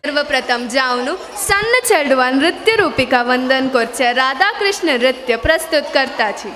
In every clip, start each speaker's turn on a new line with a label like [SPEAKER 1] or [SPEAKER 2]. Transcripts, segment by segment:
[SPEAKER 1] सर्वप्रथम जावनु सन्न चेडवा नृत्य रूपिका वंदन करचे राधाकृष्ण नृत्य प्रस्तुत करताची।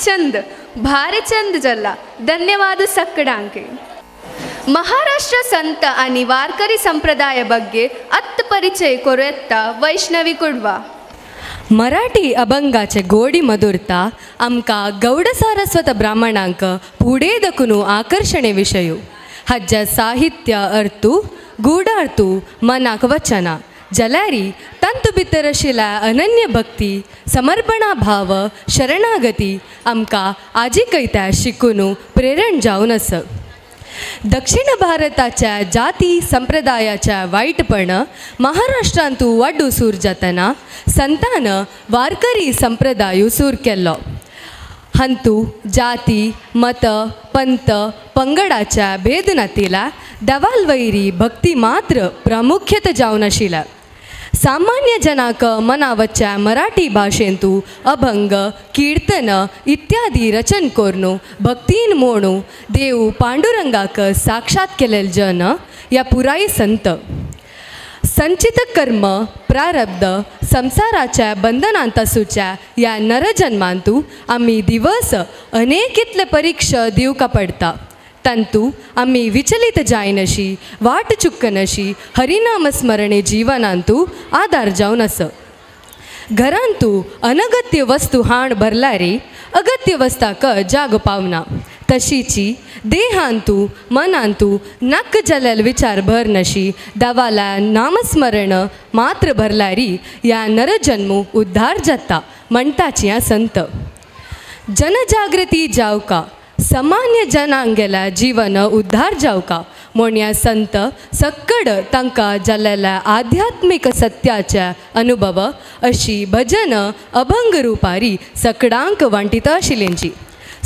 [SPEAKER 1] चंद भारीचंद जल्ला धन्यवाद सक्कडांके। महाराष्ट्र संत आणि वारकरी संप्रदाय ಬಗ್ಗೆ अत्त परिचय कोरुयेता वैष्णवी कुडवा।
[SPEAKER 2] मराठी अभंगाचे गोडी मधुरता आमकां गौड सारस्वत ब्राह्मणांक पुढे दखून आकर्षणे विषयू हाज्या साहित्य अर्थू गूढार्थू मनाक वचना जाल्यारी तांतू भितर आशिल्ल्या अनन्य भक्ती समर्पणा भाव शरणागती आमकां आजिकयत्या शिकून प्रेरण जावन आसा। दक्षिण भारताच्या जाती संप्रदायाच्या वायटपण महाराष्ट्रांतू वाडू सूर जातना संतान वारकरी संप्रदायू सूर केल्लो। हंतू जाती मत पंत पंगडाच्या भेद नातिला दवालवैरी भक्ती मात्र प्रामुख्यत जावन आशिल्ल्या। सामान्य जनाक मनावच्या मराठी भाषेंतू अभंग कीर्तन इत्यादी रचन करून भक्तीन मोणू देव पांडुरंगाक साक्षात केलेल जन या पुराय संत। संचित कर्म प्रारब्ध संसाराच्या बंधनांत आसूच्या या नरजन्मांतू आमी दिवस अनेक इतले परीक्षा दिवका पडता तांतू आमी विचलित जायनशी वाट चुकनशी हरिनाम स्मरणे जीवनांतू आदार जावन आस। घरांतू अनगत्य वस्तू हाण भरल्यारी अगत्य वस्ताक जागो पावना तशीची देहांतू मनांतू नक्क जालेल विचार भरनशी दवाला नामस्मरण मात्र भरल्यारी या नरजन्मू उद्धार जाता म्हणताची संत। जनजागृती जावका सामान्य जनांगेल्या जीवन उद्धार जावका म्हूण ह्या संत सक्कड तांकां जाल्लेल्या आध्यात्मीक सत्याचे अनुभव अशी भजन अभंग रुपारी सकडांक वांटिता आशिल्ल्यांची.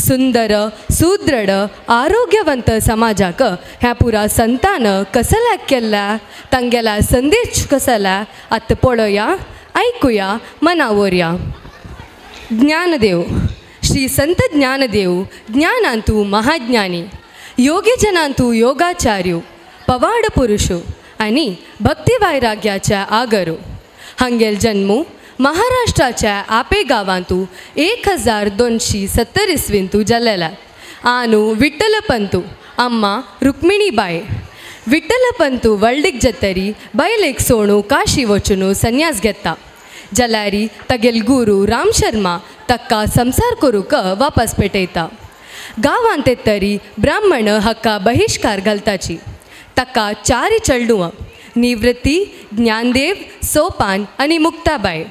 [SPEAKER 2] सुंदर सुदृढ आरोग्यवंत समाजाक ह्या पुरा संतान कसल्या केल्ल्या तांगेला संदेश कसला आतां पळोवया, आयकुया, मनावरया. ज्ञानदेव श्री संत ज्ञानदेव ज्ञानांतु महाज्ञानी, योगीजनांतु योगाचार्यो, पवाड पुरुषो आनी भक्ती वैराग्याच्या आगरो. हांगेल जन्मू महाराष्ट्राच्या आपे गांवांतू 1270 इसवींतू जाल्लेला. आनू विठ्ठलपंतू, अम्मा रुक्मिणीबाई. विठ्ठलपंतू वल्डीक जतरी बायलेक सोणू काशी वचून संन्यास घेता. जाल्यारी तागेल गुरू राम शर्मा ताका संसार करूंक वापस पेटयता. गांवांत तरी ब्राह्मण हाका बहिश्कार घालताची. ताका चारी चेडवां, निवृत्ती, ज्ञानदेव, सोपान आनी मुक्ताबाय.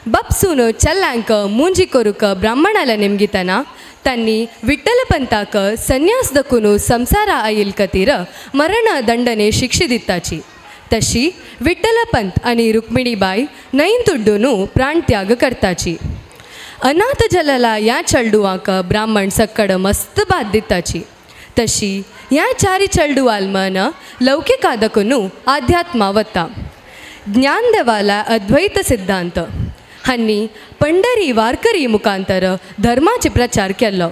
[SPEAKER 2] बापसून चेल्ल्यांक मुंजी करूंक ब्राह्मणाल्या नेमगितना तांणी विठ्ठलपंताक संन्यास दखून संसारा आयल खातीर मरण दंडने शिक्षा दिताची. तशी विठ्ठलपंत आनी रुक्मिणीबाय न्हंयंत उड्डून प्राणत्याग करताची. अनाथ जाल्ल्या ह्या चेडवांक ब्राह्मण सक्कड मस्त भात दिताची. तशी ह्या चारी चेडवाल मन लौकिका दखून आध्यात्मा वता. ज्ञानदेवाला अद्वैत सिद्धांत हांणी पंढरी वारकरी मुखांतर धर्माचे प्रचार केलो.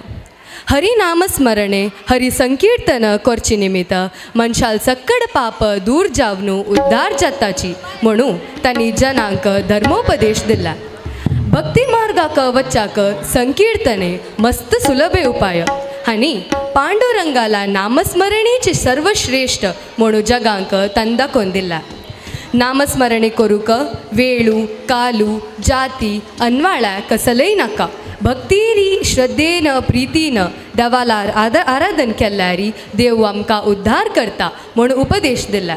[SPEAKER 2] हरिनामस्मरणे हरिसंकीर्तन करचे निमित्त मनशाल सक्कड पाप दूर जावन उद्धार जाताची म्हणून तांणी जनांक धर्मोपदेश दिला. भक्ती मार्गाक वच्चाक संकीर्तने मस्त सुलभे उपाय आनी पांडुरंगाला नामस्मरणेचे सर्वश्रेष्ठ म्हणून जगांक तांणी दाखोवन दिला. नामस्मरणे करूंक वेळू कालू जाती अनवाळ्या कसलय नाका. भक्तीरी श्रद्धेन प्रितीन देवालार आराधन केल्यारी देव आमकां उद्धार करता म्हूण उपदेश दिला.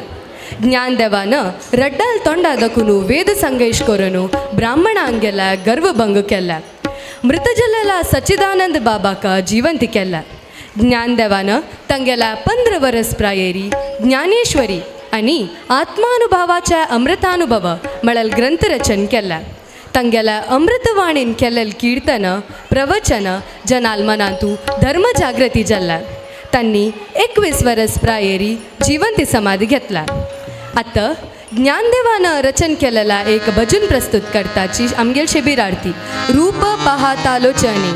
[SPEAKER 2] ज्ञानदेवान रड्डाल तोंडा दखून वेद संगेश करून ब्राह्मणांगेल्या गर्वभंग केला. मृतजलेला सच्चिदानंद बाबाक जिवंत केला. ज्ञानदेवान तांगेल्या 15 वर्स प्रायेरी ज्ञानेश्वरी आनी आत्मानुभवाच्या अमृतानुभव म्हळ्यार ग्रंथ रचन केला. तांगेल्या अमृतवाणीन केल्लें कीर्तन प्रवचन जनाल मनांतू धर्मजागृती जाल्ला. तांणी 21 वर्स प्रायेरी जिवंती समाधी घेतला. आतां ज्ञानदेवान रचन केलेला एक भजन प्रस्तुत करताची आमगेल शिबीर आरती रूप पाहतालोचनी.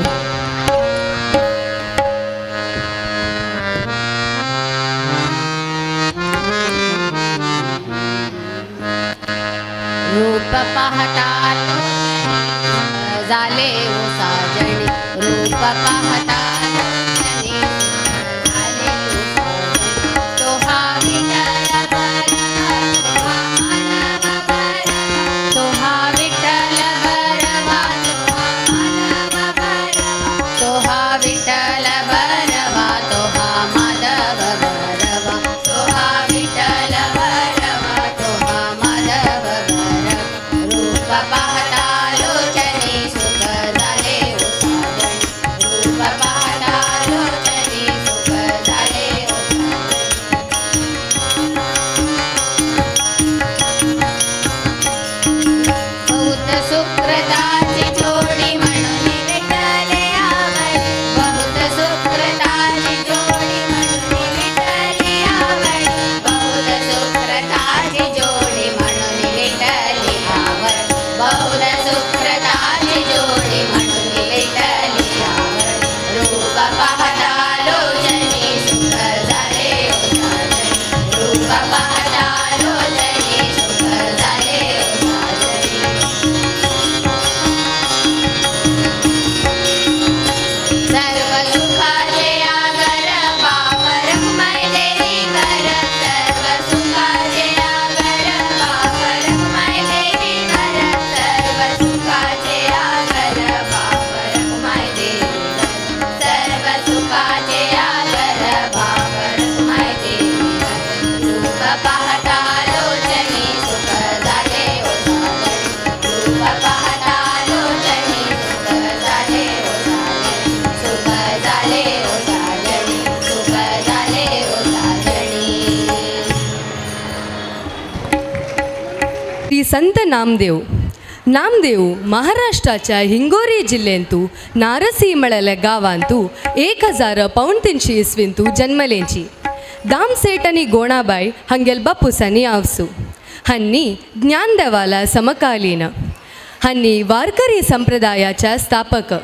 [SPEAKER 3] रूप पाहतालोचनी झाले ओ साजणी, रूप पाहतालोचनी झाले ओ साजणी, तो हा विठ्ठल बरवा, तो हा माधव बरवा, तो हा विठ्ठल बरवा, तो हा माधव बरवा, तो हा विठ्ठल बरवा, तो हा माधव बरवा, तो हा विठ्ठल बरवा, तो हा माधव बरवा. रूप पाहतालोचनी सुख झाले ओ साजणी, रूप पाहतालोचनी सुख झाले ओ साजणी. बहुत सुकृताची जोडी म्हणून विठ्ठले आवडी, बहुत सुकृताची जोडी म्हणून विठ्ठले आवडी, बहुत सुकृताची जोडी म्हणून विठ्ठले आवडी, बहुत सुकृताची जोडी म्हणून विठ्ठले आवडी. रूप पाहतालोचनी सुख झाले ओ साजणी, रूप पाहतालोचनी सुख झाले ओ साजणी. सर्व सुखाचे आगर बाप रखुमाई देवी कर, सर्व सुखाचे आगर बाप रखुमाई देवी कर, सर्व सुखाचे आगर बाप रखुमाई देवी कर, सर्व सुखा
[SPEAKER 2] संत नामदेव. नामदेव महाराष्ट्राच्या हिंगोरी जिल्ह्यांतू नारसी म्हळ्याल्या गांवांतू 1375 इसवींतू जन्मलेंची. दामसेठ आनी गोणाबाई हांगेल बापूसांनी आवसू. हांनी ज्ञानदेवाला समकालीन. हांनी वारकरी संप्रदायाच्या स्थापक.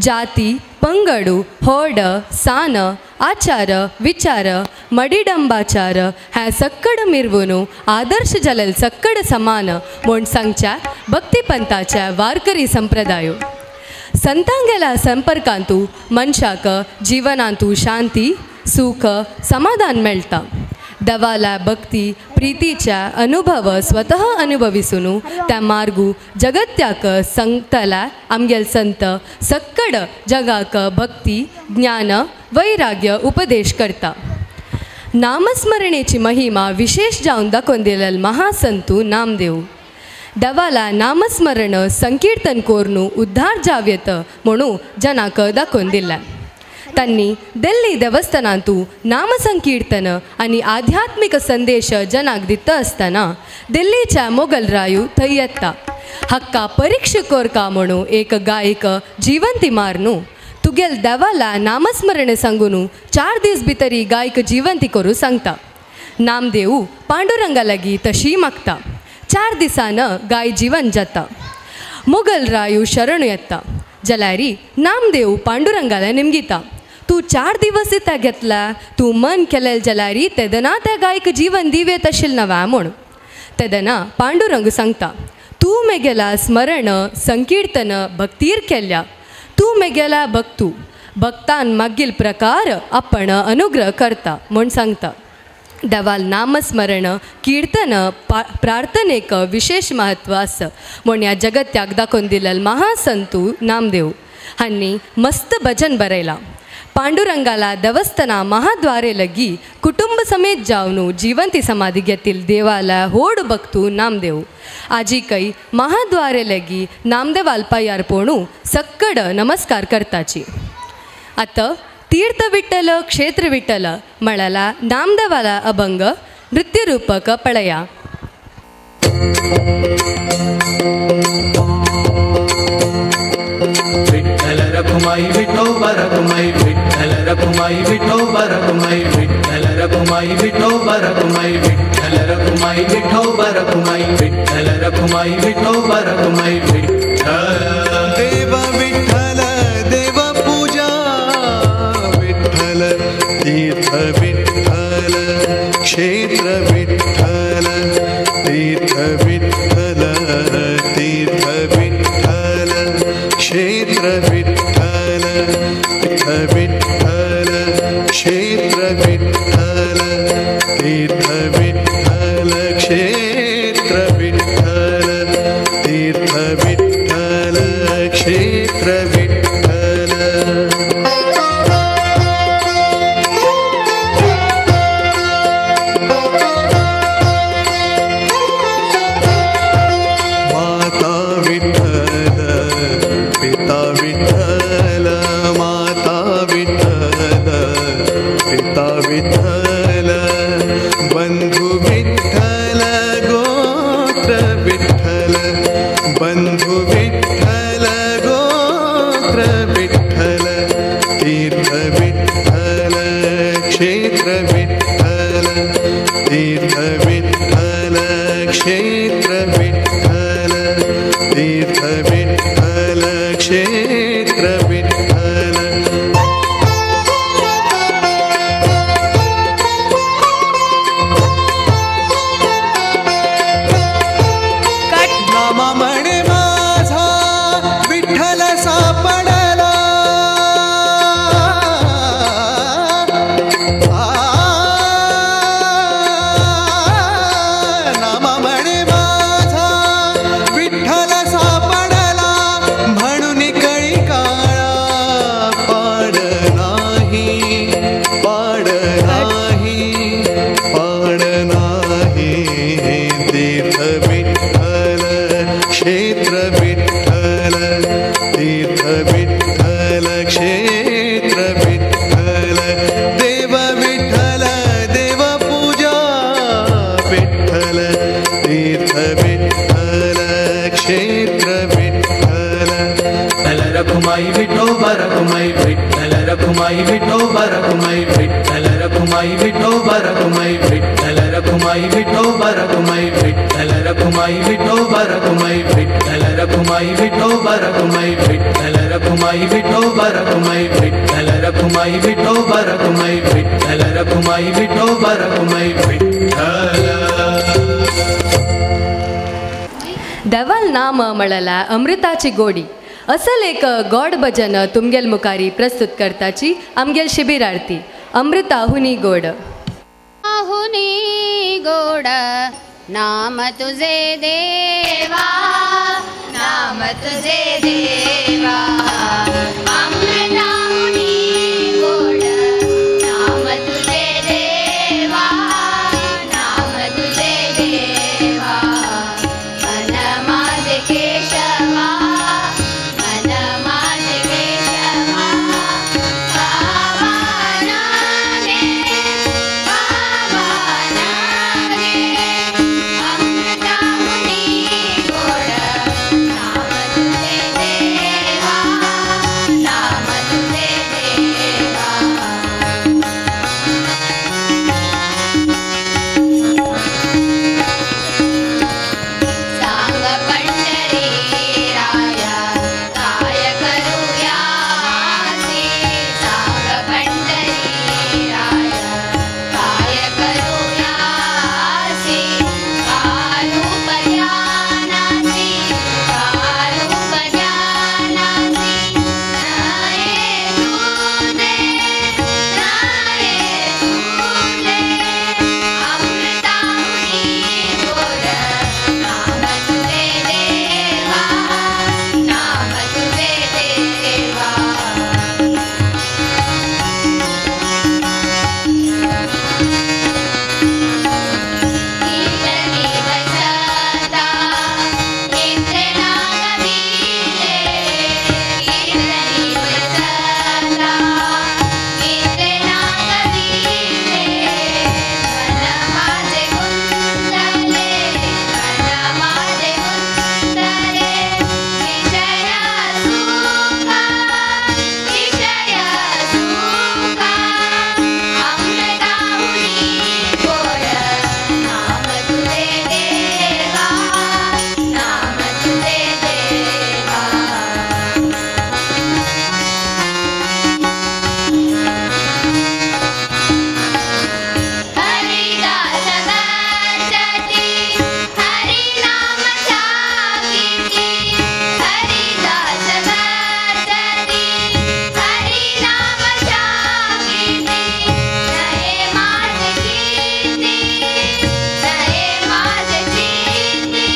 [SPEAKER 2] जाती पंगडू होड सान आचार विचार मडिडंबाचार ह्या सक्कड मिरवून आदर्श जालेल सक्कड समान म्हूण सांगच्या भक्तिपंथाच्या वारकरी संप्रदायो. संतांगेल्या संपर्कांतू मनशाक जिवनांतू शांती सुख समाधान मेळटा. देवाला भक्ती प्रीतीच्या अनुभव स्वतः अनुभविसून त्या मार्गू जगत्याक संगतला आमगेल संत सक्कड जगाक भक्ती ज्ञान वैराग्य उपदेश करता. नामस्मरणेची महिमा विशेष जावन दाखोवन दिलेल महासंतू नामदेव. देवाला नामस्मरण संकीर्तन करून उद्धार जावयत म्हणून जनाक दाखोवन दिला. तांणी दिल्ली देवस्थानांतू नामसंकीर्तन आनी आध्यात्मिक संदेश जनाक दिता आसतना दिल्लीच्या मोगल रायू थंय येता. हक्का परीक्षा कोरका म्हणून एक गायक जिवंती मारनू तुगेल देवाला नामस्मरण सांगून 4 दीस भितरी गायक जिवंती करूं सांगता. नामदेव पांडुरंगा लागीं तशी मागता. 4 दिसान गाय जिवन जाता. मोगल रायू शरण येता जाल्यार नामदेव पांडुरंगाला निमगिता. तूं 4 दिवस येता घेतला तूं मन केलेल जाल्यार तेदना त्या गायक जीवन दिवेत आशिल्लें नव्या म्हूण. तेदना पांडुरंग सांगता तूं मेगेला स्मरण संकीर्तन भक्तीर केल्या. तूं मेगेला भक्तू भक्तान मागील प्रकार आपण अनुग्रह करता म्हूण सांगता. देवाल नामस्मरण कीर्तन प्रार्थनेक विशेष महत्व आसा म्हूण ह्या जगत्याक दाखोवन दिलेल महासंतू नामदेव. हांणी मस्त भजन बरयलां. पांडुरंगाला देवस्थाना महाद्वारे लगी कुटुंब समेत जावन जिवंती समाधी घेतील देवाला होड भक्तू नामदेव. आजी कै महाद्वारे लगी नामदेवाल पायार पोणू सक्कड नमस्कार करताची. आतां तीर्थ विठ्ठल क्षेत्र विठ्ठल म्हळ्याला नामदेवाला अभंग नृत्यरूपक पळया.
[SPEAKER 4] विठ्ठल रखुमाई विठोबा रखुमाई विठ्ठल रखुमाई विठोबा रखुमाई विठ्ठल रखुमाई विठोबा रखुमाई विठ्ठल रखुमाई विठोबा रखुमाई विठ्ठल रखुमाई विठोबा रखुमाई विठ्ठल
[SPEAKER 5] देव विठ्ठल देव पूजा विठ्ठल तीर्थ विठ्ठल क्षेत्र विठ्ठल तीर्थ विठ्ठल तीर्थ विठ्ठल क्षेत्र विठ्ठल तीर्थ विठ्ठल क्षेत्र विठ्ठल तीर्थ विठ्ठल क्षेत्र विठ्ठल तीर्थ विठ्ठल क्षेत्र विठ्ठल. माता विठ्ठल पिता विठ्ठल माता विठ्ठल पिता विठ्ठल बंधु विठ्ठल गोत्र विठ्ठल बंधु विठ्ठल गोत्र विठ्ठल तीर्थ विठ्ठल क्षेत्र विठ्ठल तीर्थ विठ्ठल क्षेत्र विठ्ठल तीर्थ विठ्ठल क्षेत्र विठ्ठल. नामा म्हणे माझा विठ्ठल सापडला आ,
[SPEAKER 4] रखुमाई विठोबा रखुमाई विठ्ठल रखुमाई विठोबा रखुमाई विठ्ठल रखुमाई विठोबा रखुमाई विठ्ठल रखुमाई विठोबा रखुमाई विठ्ठल रखुमाई विठोबा रखुमाई विठ्ठल रखुमाई विठोबा रखुमाई विठ्ठल रखुमाई विठोबा रखुमाई विठ्ठल रखुमाई विठोबा रखुमाई विठ्ठल।
[SPEAKER 2] देवाल नाम म्हळ्यार अमृताची गोडी असल एक गॉड भजन तुमगेल मुखारी प्रस्तुत करताची आमगेल शिबिरार्थी अमृता हुनी गोड।
[SPEAKER 3] हुनी गोड नाम तुझे देवा नाम तुझे देवा अमृता हुनी गोड नाम तुझे देवा नाम तुझे देवा मन माझे केशवा मन माझे केशवा बाबानागे बाबानागे अमृता हुनी गोड नाम तुझे देवा नाम तुझे देवा। सांग पंढरी राया काय करूयासी सांग पंढरी राया काय करूयासी कारूप ज्ञानासी कारूप ज्ञानासी नये तुझे नये तुझे अमृता हुनी गोड नाम तुझे देवा नाम तुझे देवा। कीर्तनी बसता इंद्रनागविले कीर्तनी बसता इंद्रनागविले मन माझे गुंतले मन माझे गुंतले विषया सुखा विषया सुखा अमृता हुनी गोड नाम तुझे देवा नाम तुझे देवा। हरिदास गच्छति हरिनाम चाकीर्ति हरिदास गच्छति हरिनाम चाकीर्ति नये माझे कीर्ती नये माझे कीर्ती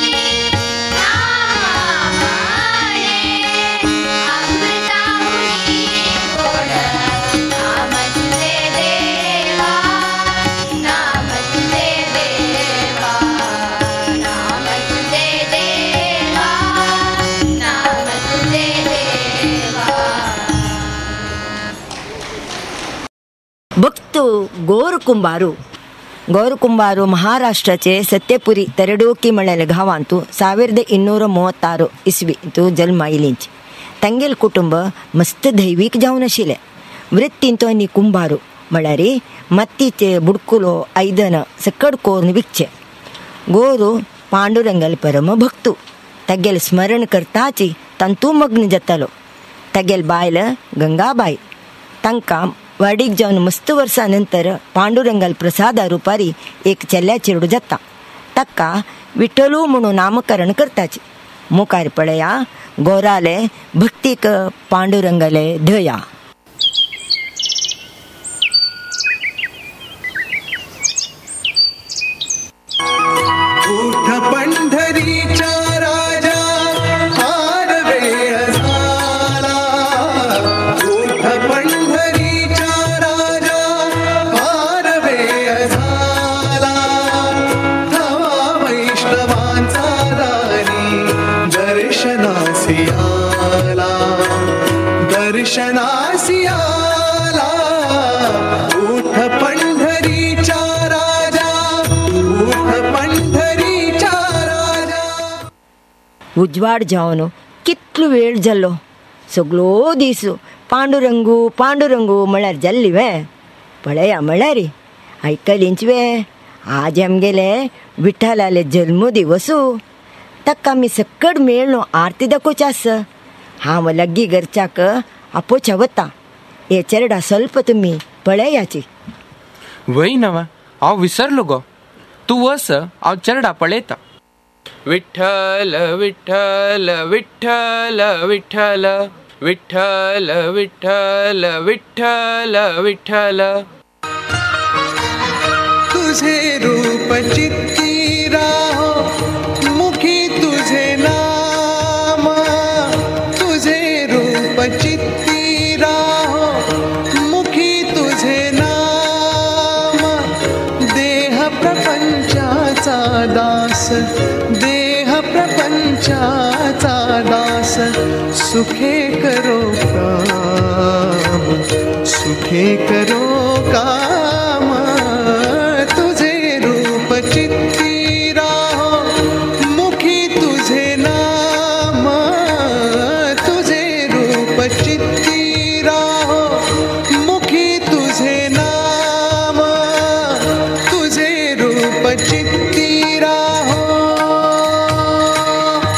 [SPEAKER 3] नामाने अमृता हुनी गोड नाम तुझे देवा नाम तुझे देवा नाम तुझे देवा नाम तुझे देवा।
[SPEAKER 6] भक्त गोर कुंभारू गोर कुंभारू महाराष्ट्राचे सत्यपुरी तरडोकी म्हळ्ळेले गांवांतु 1236 ಇಸ್ವಿ ಜನ್ಮ ಇಲಿಂಚಿ. ತಂಗೆಲ್ ಕುಟುಂಬ ಮಸ್ತ್ ದೈವಿಕ जावन आशिल्लें. वृत्तींतो आनी कुंभारू म्हळ्यार मातयेचे बुडकुलो आयदनां सकट कोरून विकचे. गोरू पांडुरंगाले परम भक्तू. तागेलें स्मरण करताची तांतू मग्न जातालो. तागेल बायल गंगाबाई तांकां वाडीक जावन मस्त वर्सां नंतर पांडुरंगाल प्रसादा रुपारी एक चेल्या चेडू जाता. ताका विठ्ठलू म्हणून नामकरण करताची. मुखार पळया गोराले भक्तीक पांडुरंगाले धया.
[SPEAKER 5] उठ पंढरीच्या राजा फार वेळ झाला उठ पंढरीच्या राजा फार वेळ झाला थवा वैष्णवांचा दानी दर्शनासी आला दर्शनासी आला उठ पंढरीच्या राजा उठ पंढरीच्या राजा.
[SPEAKER 6] उजवाड जावन कितलो वेळ जालो. सगळो दीस पांडुरंगू पांडुरंगू म्हळ्यार जाल्ली वे पळया म्हळ्यार आयकलींच वे आज आमगेले विठ्ठलाले जल्म दिवसू ताका आमी सकड मेळ्ळो आरती दाखोवची आस. हांव लग्गी घरच्याक आपोवच्या वता. हे चेरडा स्वल्प तुमी पळयाची.
[SPEAKER 7] वय नवा हांव विसरलो गो. तूं वस हांव चेरडा पळयता. विठ्ठल विठ्ठल विठ्ठल विठ्ठल विठ्ठल विठ्ठल विठ्ठल विठ्ठल.
[SPEAKER 5] तुझे रूप चित्ती राहो मुखी तुझे नाम. तुझे रूप चित्ती राहो मुखी तुझे नाम. देह प्रपंचाचा दास देह प्रपंचाचा दास. सुखे करो काम सुखे करो काम. तुझे रूप चित्ती राहो मुखी तुझे नाम. तुझे रूप चित्ती राहो मुखी तुझे नाम. तुझे रूप चित्ती राहो.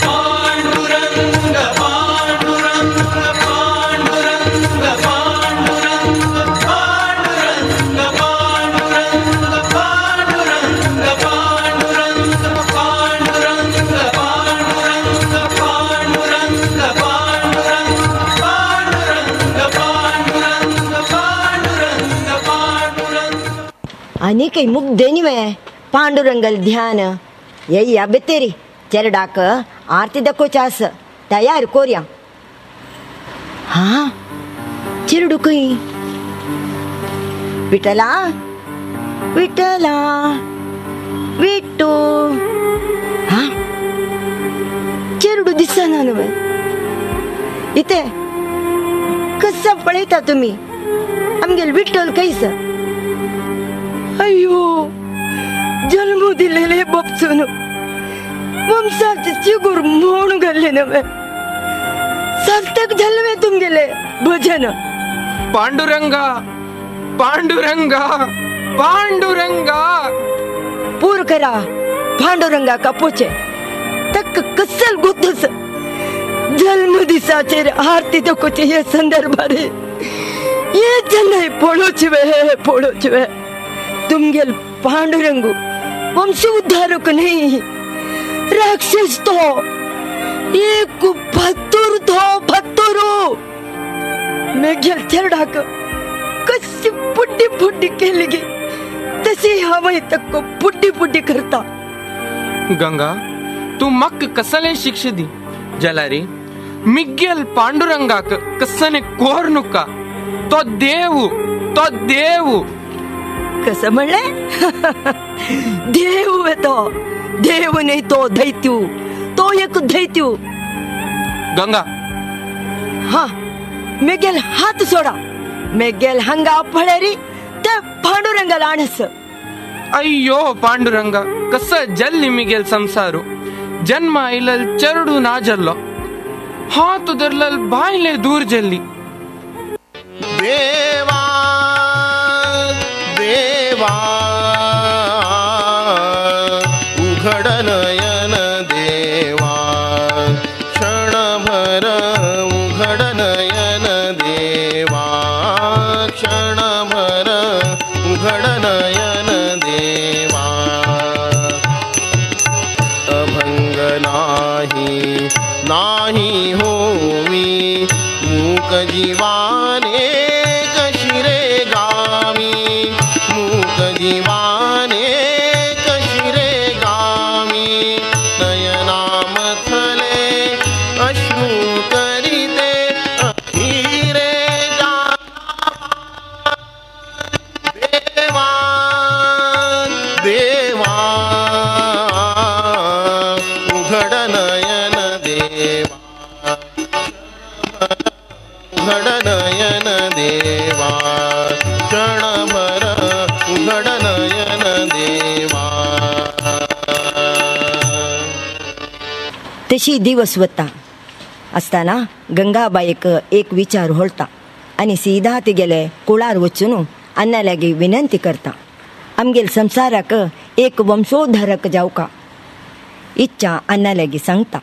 [SPEAKER 4] पांडुरंग पांडुरंग पांडुरंग पांडुरंग पांडुरंग पांडुरंग पांडुरंग पांडुरंग पांडुरंग पांडुरंग पांडुरंग पांडुरंग पांडुरंग पांडुरंग पांडुरंग पांडुरंग.
[SPEAKER 6] आनी काही मुग्धनी वे पांडुरंगल ध्यान येया बेतेरी चेरडाक आरती दाखोवची आस. तयार कोरया. हा चेरडू खंय? विठ्ठला विठ्ठला विठ्ठू. हा चेरडू दिसना न्हय इथे. कसं पळयता तुमी आमगेल विठ्ठल खंयस? अय्यो जन्म दिलेले बापसून वंशाचे चिगूर म्हणून घाल्ले नव्हे. सार्थक झालं तुमगेले भजन.
[SPEAKER 7] पांडुरंगा पांडुरंगा पांडुरंगा.
[SPEAKER 6] पूर करा पांडुरंगा कापोचे तक कसल गुतस. जन्म दिसाचेर आरती दाखोवचे हे संदर्भारे हे जन पळोवचे वे पळोवचे वे. तुमगेल पांडुरंगू वंश उद्धारक नाही राक्षस तो. एक फातूर तो फातूरू. मेघेल चेरडाक कशी पुड्डी पुड्डी केली गे तशी हांवय तक्को पुड्डी पुड्डी करता.
[SPEAKER 7] गंगा तूं म्हाका कसलें शिक्षा दी जाल्यार मिगेल पांडुरंगाक कसने कोर नुका. तो देव तो देव.
[SPEAKER 6] कसं म्हणलें? देव तो देव नाही तो दैत्यू. तो एक दैत्यू.
[SPEAKER 7] गंगा
[SPEAKER 6] हा मेगेल हात सोडा. मेगेल हंगा पळेरी ते पांडुरंगाला आणस.
[SPEAKER 7] अय्यो पांडुरंगा कस जल्ली मिगेल संसारू. जन्म आयलल चरडू ना जल्लो हात धरलल बायले दूर जल्ली.
[SPEAKER 8] देवा देवा उघड नयन देवा क्षणभर उघड नयन देवा क्षणभर उघड नयन देवा. अभंग नाही नाही होवी मूक जीवाने कशिरे गामी. मूक जीवाने कशिरे गामी. नयनामथले अश्रू करीते अधीरे देवा देवा उघड नयन देवा उघड नयन देवा क्षणभर उघड नयन देवा.
[SPEAKER 6] तशी दिवस वता असताना गंगाबाईक एक विचार होळता. आनी सीधा तिगेले कुळार वचून अन्ना लागी विनंती करता, आमगेल संसाराक एक वंशोधारक जावका इच्छा अन्ना लागी सांगता.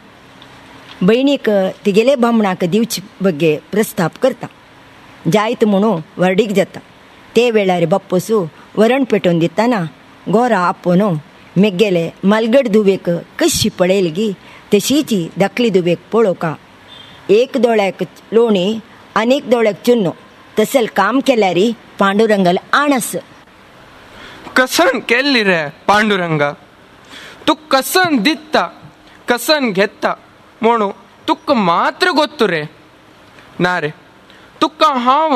[SPEAKER 6] भयणीक तिगेले बामणाक दिवचे बग्गे प्रस्ताप करता. जायत म्हणून व्हडीक जाता. ते वेळार बाप्पूसू वरण पेटोवन दितना गोरा आपोवन मेगेले मालगड दुवेक कशी पळयलगी तशीची धाकली दुवेक पळोवका. एक दोळ्याक लोणी आनी एक दोळ्याक चुन्नो तसल काम केल्यार पांडुरंगाल आणस.
[SPEAKER 7] कसन केल्ली रे पांडुरंगा, तूं कसन दिता कसन घेता म्हणून तुका मात्र गोत्तु रे. ना रे, तुका हांव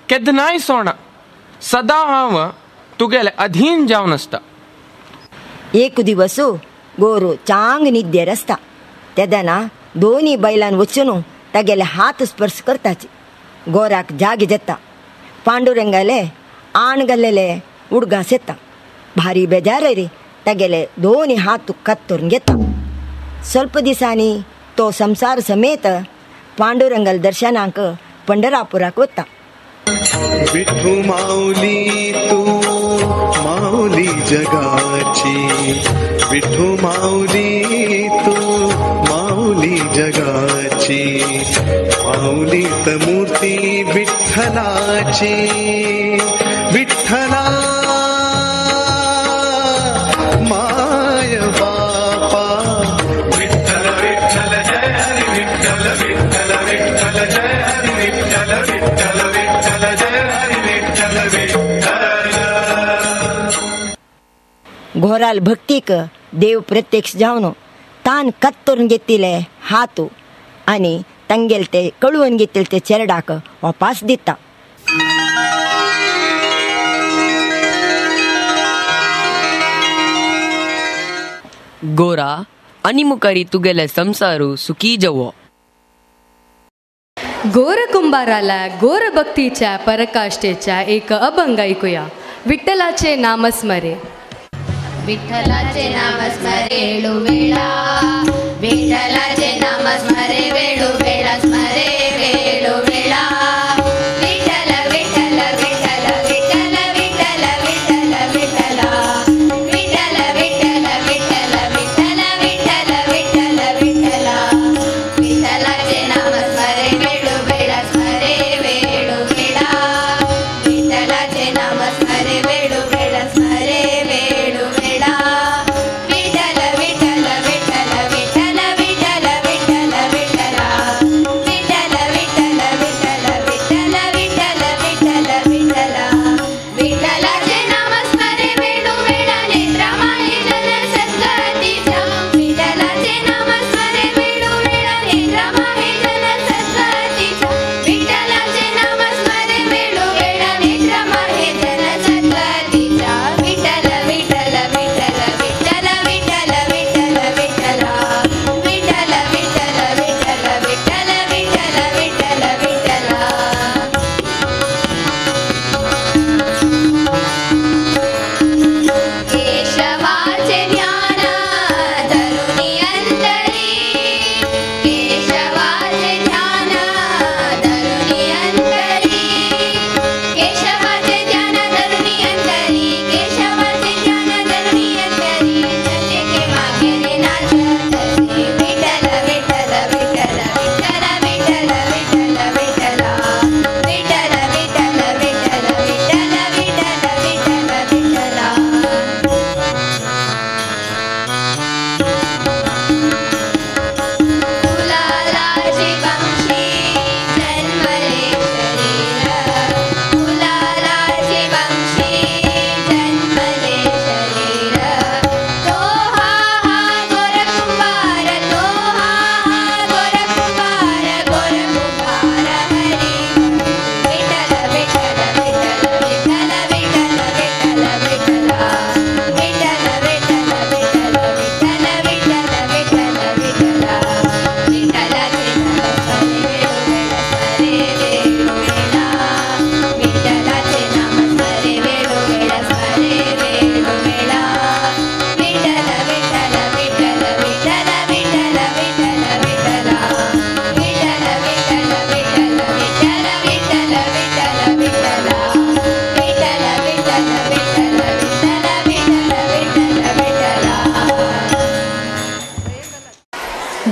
[SPEAKER 7] केदनाय सोणा, सदा हांव तुगेले अधीन जावन आसता.
[SPEAKER 6] एक दिवस गोरू चांग निद्येर आसता तेदना दोनी बैलान वचून तागेले हात स्पर्श करताची. गोराक जाग जाता. पांडुरंगाले आण घाल्लेले उडगास येता. भारी बेजार रे तागेले दोनी हात कत्तरून घेता. ಸ್ವಲ್ಪ दिसांनी तो संसार समेत पांडुरंगाल दर्शनाक पंढरापुराक वता.
[SPEAKER 5] विठू माऊली तू माऊली जगाची, विठू माऊली तू माऊली जगाची, माऊली त मूर्ती विठ्ठलाची, विठ्ठला my बापा.
[SPEAKER 4] विठ्ठल विठ्ठल जय हरी विठ्ठल, विठ्ठल विठ्ठल जय हरी विठ्ठल, विठ्ठल विठ्ठल जय हरी विठ्ठल विठ्ठल.
[SPEAKER 6] घोराल भक्तीक देव प्रत्यक्ष जावन तान कत्तरून घेतिले हात आनी तांगेले ते कळून घेतिले ते चेरडाक वापास दिता.
[SPEAKER 9] गोरा आनी मुखारी तुगेले संसारू सुखी जवो.
[SPEAKER 2] गोर कुंभाराला गोर भक्तीच्या पराकाष्ठेच्या एक अभंग ऐकूया. विठ्ठलाचे नाम स्मरे.
[SPEAKER 3] विठ्ठलाचे नाम स्मरे वेळू वेळा, विठ्ठलाचे नाम स्मरे वेळू वेळा, स्मरे वेळू वेळा. विठ्ठल विठ्ठल विठ्ठल विठ्ठल विठ्ठल विठ्ठल विठ्ठल विठ्ठल विठ्ठल विठ्ठल विठ्ठल विठ्ठल विठ्ठल विठ्ठल. विठ्ठलाचे नाम स्मरे वेळू वेळा, स्मरे वेळू वेळा. विठ्ठलाचे नाम स्मरे वेळू वेळा, स्मरे वेळू वेळा. विठ्ठल विठ्ठल विठ्ठल विठ्ठल विठ्ठल विठ्ठल विठ्ठल विठ्ठल विठ्ठल विठ्ठल विठ्ठल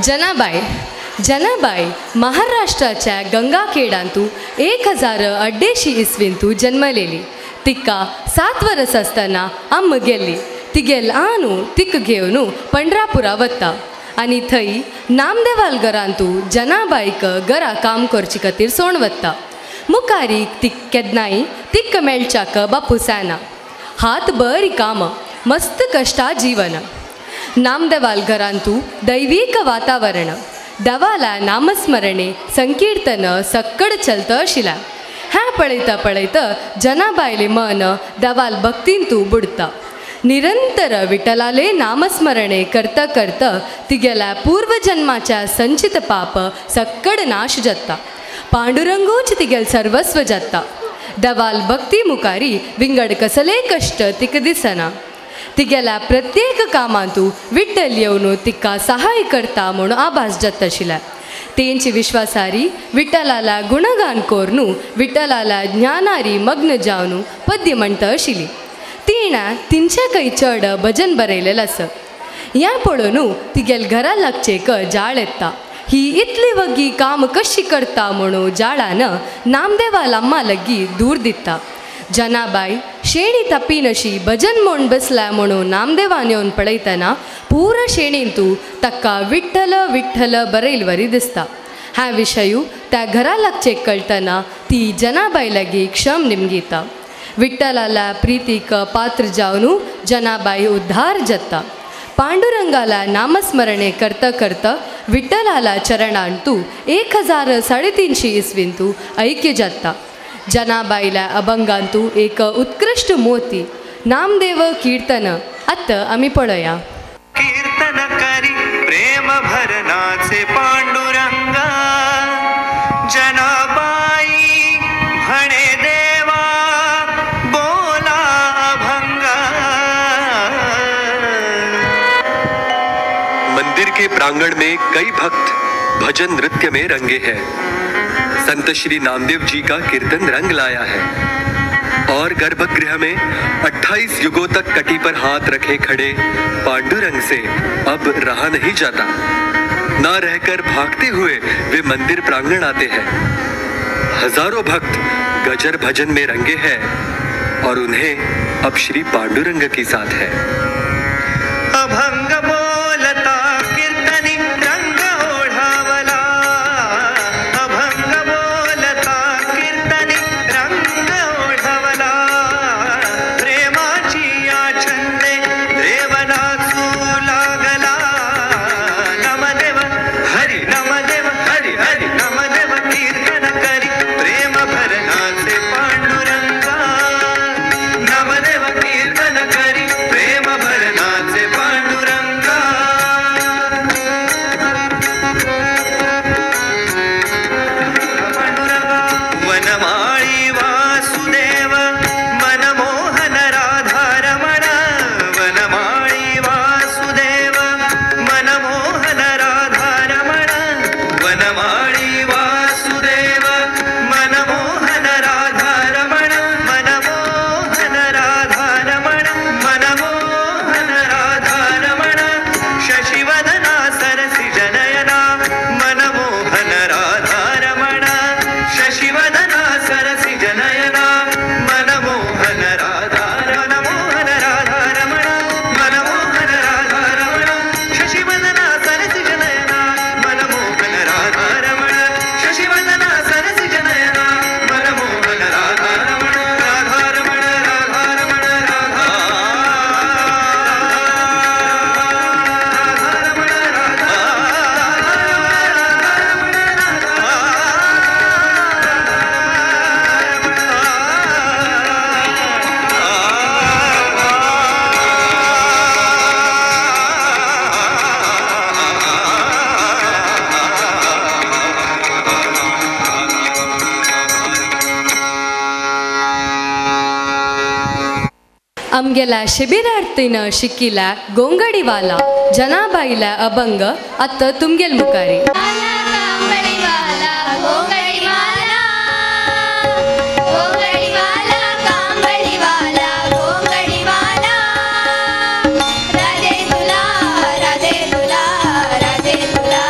[SPEAKER 2] जनाबाई. जनाबाई महाराष्ट्राच्या गंगाखेडांतू 1280 इसवींतू जन्मलेली. तिका 7 वर्स आसतना अम्म गेल्ली. तिगेल आनू तिक घेवन पंढरापुरा वता आनी थंय नामदेवाल घरांतू जनाबाईक घरा काम करचे खातीर सोण वता. मुखारी तिक केन्नाय तिक मेळच्याक बापू सायना. हात बरी काम, मस्त कश्टा जीवन. नामदेवाल घरांतू दैवीक वातावरण, देवाला नामस्मरणे संकीर्तन सक्कड चलत आशिल्लें. हें पळयता पळयता जनाबायलें मन देवाल भक्तींतू बुडता. निरंतर विठ्ठलाले नामस्मरणे करता करता तिगेल्या पूर्वजन्माच्या संचित पाप सक्कड नाश जाता. पांडुरंगूच तिगेल सर्वस्व जाता. देवाल भक्ती मुखारी विंगड कसले कश्ट तिका दिसना. तिगेल्या प्रत्येक कामांतू विठ्ठल येवन तिका सहाय करता म्हूण आभास जाता आशिल्लें. तेंची विश्वासारी विठ्ठलाला गुणगान कोरनू विठ्ठलाला ज्ञानारी मग्न जावन पद्य म्हणटा आशिल्ली. तिणें तिनशेकय चड भजन बरयलेलें आसा. हें पळोवन तिगेल घरा लागचेक जाळ येता. ही इतली वग्गी काम कशी करता म्हणून जाळान नामदेवा अम्मा लागीं दूर दिता. जनाबाई शेणी तपीनशी भजन म्हूण बसल्या म्हणून नामदेवान येवन पळयतना पुरा शेणींतू ताका विठ्ठल विठ्ठल बरयल वरी दिसता. ह्या विशयू त्या घरा लागचे कळटना ती जनाबाई लागीं क्षम निमगिता. विठ्ठलाला प्रीतीक पात्र जावन जनाबाई उद्धार जाता. पांडुरंगाला नामस्मरणे करता करता विठ्ठलाला चरणांतू 1350 इसवींतू ऐक्य जाता. जनाबाईला अभंगांतू एक उत्कृष्ट मोती नामदेव कीर्तन आतां आमी पळया.
[SPEAKER 5] कीर्तन करी प्रेम भरनाचे पांडुरंगा, जनाबाई म्हणे देवा बोला अभंगा.
[SPEAKER 10] मंदिर के प्रांगण में कई भक्त भजन नृत्य में रंगे हैं. संत श्री नामदेव जी का कीर्तन रंग लाया है और गर्भगृह में 28 युगों तक कटी पर हाथ रखे खड़े पांडुरंग से अब रहा नहीं जाता। ना रहकर भागते हुए वे मंदिर प्रांगण आते हैं। हजारों भक्त गजर भजन में रंगे हैं और उन्हें अब श्री पांडुरंग की साथ है।
[SPEAKER 5] अभंग बोलता कीर्तनी रंग ओढावला, अभंग बोलता कीर्तनी रंग ओढावला, प्रेमाची या छंदे देव नाचू लागला. नमदेव हरी नमदेव हरी हरी नमदेव कीर्तन करी प्रेम भरनाचे पांडुरंगा, नमदेव कीर्तन करी प्रेम भरनाचे पांडुरंगा. वनमाळी वासुदेव मनमोहन राधा रमण, वनमाळी वासुदेव मनमोहन राधा रमण, वनमाळी वासुदेव मनमोहन राधा रमण, मनमोहन राधा रमण, मनमोहन राधा रमण, शशिवदना सरसी जनयना, मनमोहन राधा रमण, शशिवदना सरसी जनयना, मनमोहन राधा मनमोहन राधा रमण, मनमोहन राधा रमण, शशिवदना सरसी जनयना, मनमोहन राधा रमण, शशिवदना सरसी जनयना, मनमोहन राधा रमण, राधा रमण, राधा रमण, राधा रमण, राधा
[SPEAKER 2] आमगेल्या शिबिरार्थीन शिकिल्या गोंगडीवाला जनाबाईला अभंग आतां तुमगेल मुखारी.
[SPEAKER 3] कांबळीवाला गोंगडीवाला, गोंगडीवाला कांबळीवाला गोंगडीवाला, राधे तुला राधे तुला राधे तुला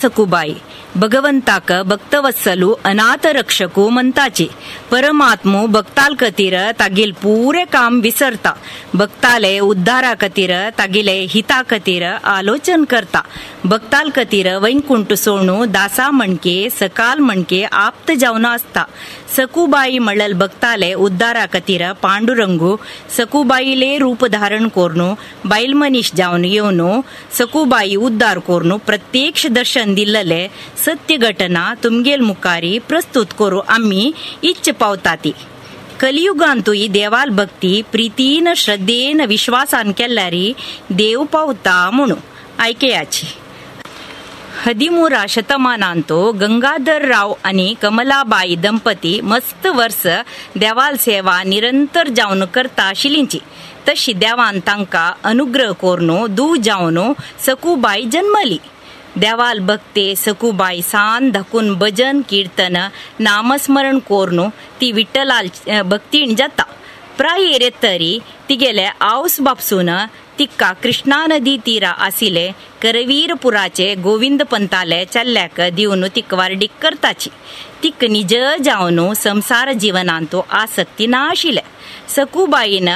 [SPEAKER 11] सकुबाई भगवंताक भक्तवत्सलू अनाथ रक्षकू म्हणताची. परमात्मू भक्ताल कतीर तागील पुरे काम विसरता, भक्ताले उद्धारा कतीर तागिले हिता कतीर आलोचन करता. भक्ताल कतीर वैकुंठ सोणू दासा म्हणके सकाल म्हणके आप्त जावन आसता. सकुबाई म्हणल भक्ताले उद्धारा कतीर पांडुरंगू सकुबाईले रूप धारण कोरनू बायल मनीस जावन येवनू सकुबाई उद्धार कोरनू प्रत्यक्ष दर्शन दिल्लले सत्य घटना तुमगेल मुखारी प्रस्तुत करू आम्ही इच्छ पावताती. कलियुगांतूय देवाल भक्ती प्रीतीन श्रद्धेन विश्वासान केल्यारी देव पावता म्हणू ऐकयाची. 13 शतमानांतो गंगाधर राव आणि कमलाबाई दंपती मस्त वर्स देवाल सेवा निरंतर जावन करता आशिल्लींची. तशी देवान तांकां अनुग्रह कोरनू दू जावन सकुबाई जन्मली. देवाल भक्ते सकुबाई सान धाकून भजन कीर्तन नामस्मरण कोरनू ती विठ्ठलाल भक्तीण जाता. प्रायेर तरी तिगेले आवस बापसून तिका कृष्णा नदी तीरा आसिले करवीरपुराचे गोविंद पंताले चल्ल्याक दिवन तिक वार्डीक करताची. तिक निज जावन संसार जीवनांतो आसक्ती ना आशिल्ले. सकुबाईन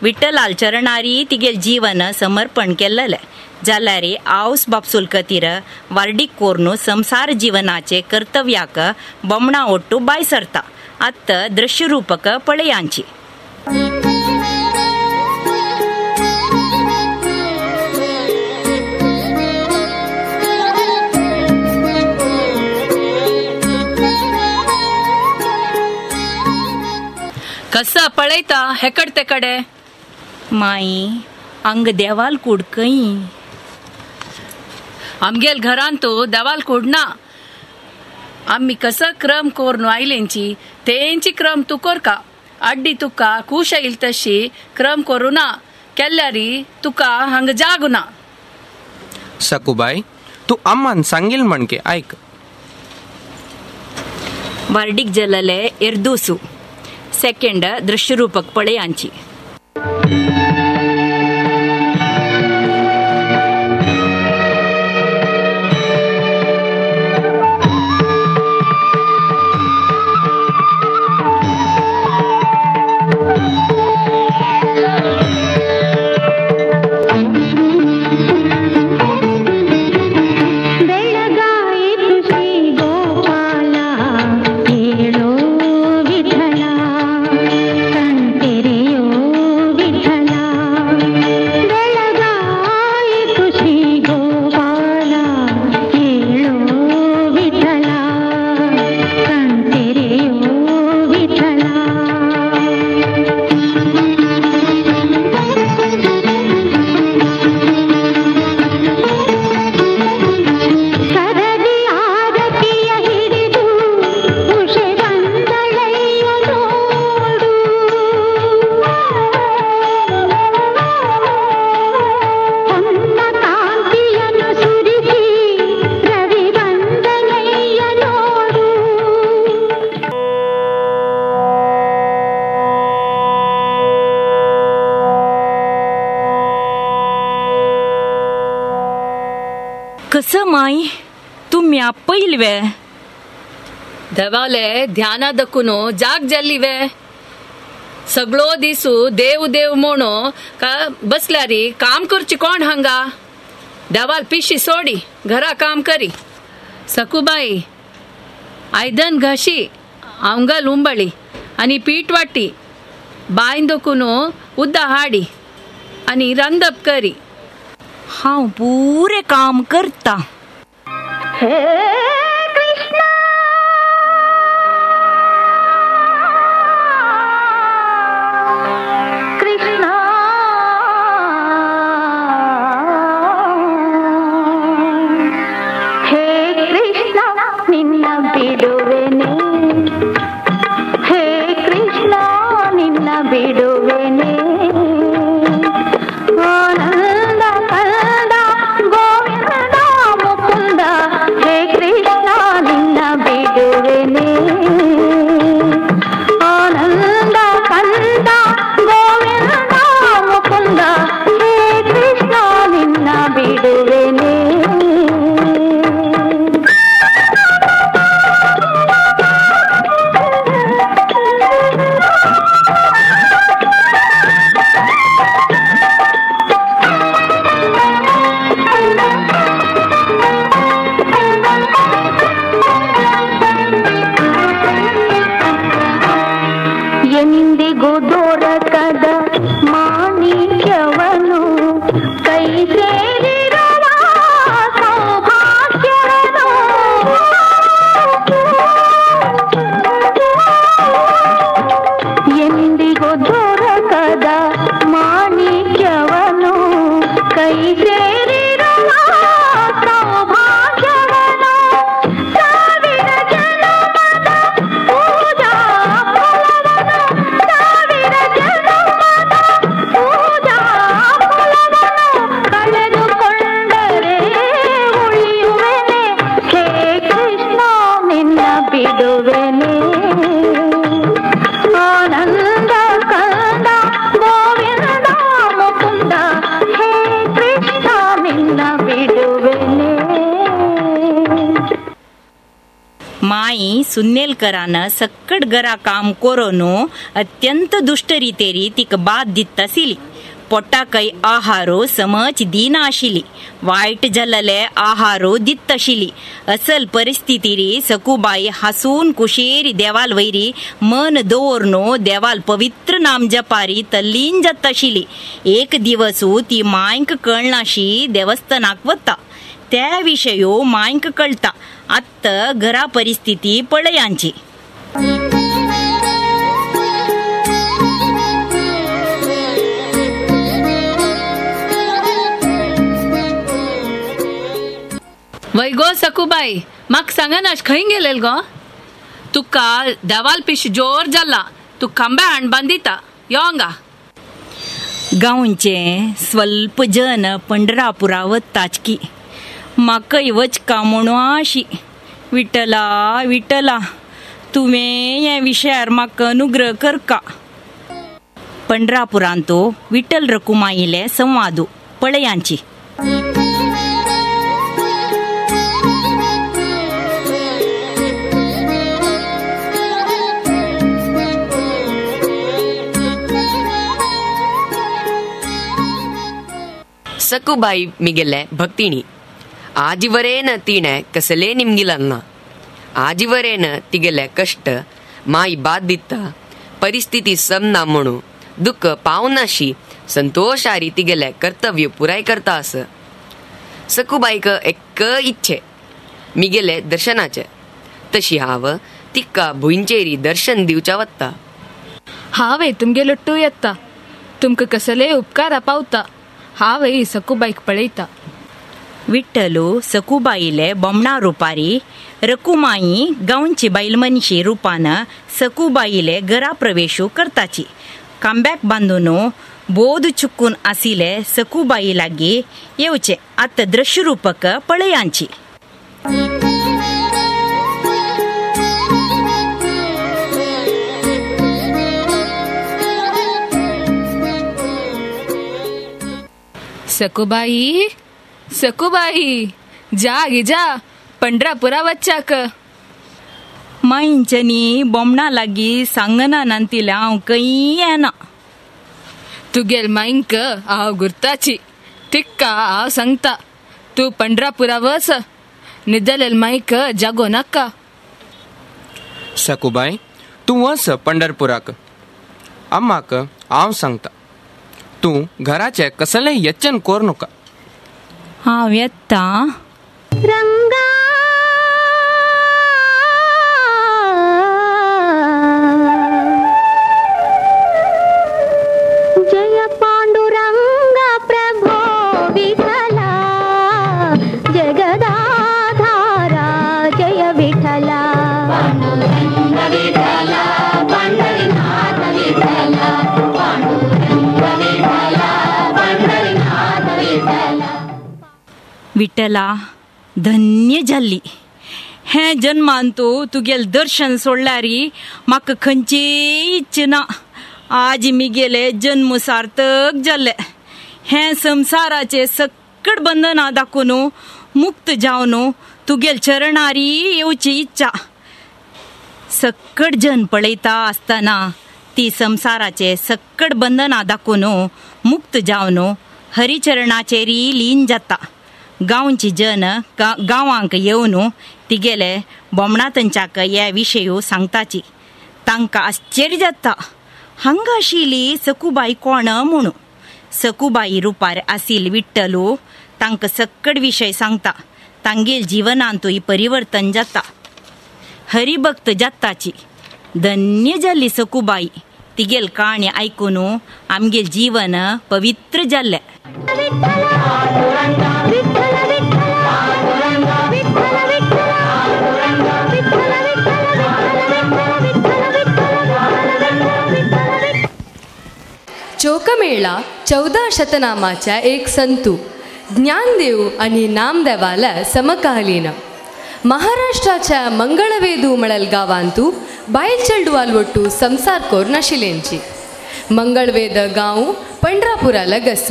[SPEAKER 11] विठ्ठलाल चरणारी तिगेल जीवन समर्पण केल्लले. जाल्यार आवस बापसूल कतीर वार्डीक कोरनू संसार जीवनाचे कर्तव्याक बमणा ಒಟ್ಟು ಬಾಯ್ ಸರ್ತಾ ಅತ್ತ ದೃಶ್ಯರೂಪಕ ಪಳೆಯಾಂಚಿ.
[SPEAKER 12] कस पळयता हेकड तेकडे?
[SPEAKER 11] माई अंग देवाल कूड कई
[SPEAKER 12] आमगेल घरान तो देवाल कूड ना. आम्ही कस क्रम कोरनू आयलेंची तेंची क्रम तू कोरका अड्डी तुका खूश येईल तशी क्रम करू ना केल्यारी तुका हांग जागू ना.
[SPEAKER 7] सकुबाई तू अम्मान सांगील म्हणके ऐक.
[SPEAKER 11] वार्डीक जलले एर्दूसू सेकंड दृश्यरूपक पळयांची. कसं माई तुम्ही आपयलवे?
[SPEAKER 12] देवाले ध्याना दखून जाग जाल्ली वे. सगळो दिसू देव देव म्हणो का बसल्यारी काम करची कोण हांगा? देवाल पिशी सोडी घरा काम करी. सकुबाई आयदन घाशी आंगल उंबळी आनी पीठ वाटी बांय दखून उद्दा हाडी आनी रांदप करी.
[SPEAKER 11] हांव पुरे काम करता.
[SPEAKER 13] हे कृष्णा कृष्णा हे कृष्णा निन्न बिಡುವೆನೆ, ಹೇ ಕೃಷ್ಣ ನಿನ್ನ ಬಿಡುವೆನೆ, ಆನಂದ ಕಂದ ಗೋವಿಂದ ಮುಕುಂದ, ಹೇ ಕೃಷ್ಣ ನಿನ್ನ ಬಿಡುವೆನೆ, ಆನಂದ ಕಂದ ಗೋವಿಂದ ಮುಕುಂದ, ಹೇ ಕೃಷ್ಣ ನಿನ್ನ ಬಿಡುವೆನೆ. ಬಿಡುವೆನೆ. ಆನಂದ ಕಂದ ಗೋವಿಂದ ಮುಕುಂದ ಹೇ ಕೃಷ್ಣ ನಿನ್ನ ಬಿಡುವೆನೆ.
[SPEAKER 11] माई सुन्नेलकरान सक्कट घरा काम करून अत्यंत दुश्ट रितेरी तिका बाद दिता आशिल्ली. पोटाकय आहारो समज दिना आशिल्ली, वायट जाल्ले आहारो दित आशिल्ली. असल परिस्थितीरी सकुबाई हासून कुशेरी देवाल वैरी मन दवरून देवाल पवित्र नाम जपारी तल्लीन जाता आशिल्ली. एक दिवसू ती मांयक कळनाशी देवस्थानाक वता, त्या विशयो मांयक कळटा. आत्त घरा परिस्थिती पळयांची.
[SPEAKER 12] वय गो सकुबाई, म्हाका सांगना खंय गेलेल गो? तुका देवाल पिश जोर जाला, तूं खांब्या हाण बांदिता, यो हांगा.
[SPEAKER 11] गांवचे स्वल्प जन पंढरापुरा वताच की म्हाकय वचका म्हणून आशी. विठ्ठला विठ्ठला तुवें ह्या विशयार म्हाका अनुग्रह करका. पंढरापुरांत विठ्ठल रकुमाईले संवादू पळयांची.
[SPEAKER 9] सकुबाई मिगेले भक्तिणी आजिवरेन तिणे कसले निमगिलना, आजिवरेन तिगेले कष्ट माई बाद दिता, परिस्थिती समना म्हणू दुःख पावनाशी संतोषारी तिगेले कर्तव्य पुराय करता अस. सकुबाईक एक इच्छे मिगेले दर्शनाचे, तशी हांव तिका भुंयचेरी दर्शन दिवच्या वत्ता.
[SPEAKER 14] हांवें तुमगे लट्टू येता, तुमकां कसले उपकारा पावता, हांवें सकुबाईक पळयता.
[SPEAKER 11] विठ्ठलू सकुबाईले बोमणा रुपारी रकुमाई गांवची बायल मनशी रुपान सकुबाईले घरा प्रवेशू करताची. खांब्याक बांदून बोध चुकून आशिल्ले सकुबाई लागीं येवचे आतां दृश्यरूपक पळयांची.
[SPEAKER 14] सकुबाई सकुबाई जा गे जा पंढरापुरा वच्चाक.
[SPEAKER 11] मांयच्यानी बोमणा लागीं सांगना नांतिलें हांव खंय येना.
[SPEAKER 14] तुगेल मांयक हांव गुर्ताची, तिका हांव सांगता तूं पंढरापुरा वच, न्हिदलेल मांयक जागो नाका.
[SPEAKER 7] सकुबाई तूं वच पंढरपुराक, अम्माक हांव सांगता तूं घराचें कसलें यत्न कर नाका.
[SPEAKER 11] हांव येता.
[SPEAKER 13] रंगा जय पांडुरंग प्रभो विठ्ठला जगदाधारा जय विठ्ठला. पांडुरंग विठ्ठला पंढरीनाथ विठ्ठला पांडुरंग विठ्ठला पंढरीनाथ विठ्ठला.
[SPEAKER 11] विठ्ठला धन्य जाल्ली हें जन्मान तूं तुगेल दर्शन सोडल्यारी म्हाका खंयचीय इच्छा ना. आज मिगेले जन्म सार्थक जाल्ले. हें संसाराचे सक्कट बंधनां दाखोवन मुक्त जावन तुगेल चरणारी येवची इच्छा. सक्कट जन पळयता आसतना ती संसाराचे सक्कट बंधनां दाखोवन मुक्त जावन हरिचरणाचेरी लीन जाता. गांवची जन गांवांक येवन तिगेले बोमणा तांच्याक हे विशय सांगताची. तांकां आश्चर्य जाता, हांगा आशिल्ली सकुबाई कोण म्हणून. सकुबाई रुपार आशिल्ली विठ्ठलू तांकां सक्कट विशय सांगता. तांगेल जिवनांतूय परिवर्तन जाता, हरिभक्त जाताची. धन्य जाल्ली सकुबाई. तिगेल काणी आयकून आमगेल जीवन पवित्र जाल्लें.
[SPEAKER 2] चोकमेळा 14 शतनामाच्या एक संतू ज्ञानदेव आणि नामदेवाला समकालीन. महाराष्ट्राच्या मंगळवेदू म्हळेल गांवांतू बायल चेडवाल ಒಟ್ಟು संसार कोर नाशिल्लेंची. मंगळवेद गांव पंढरापुरा लगस.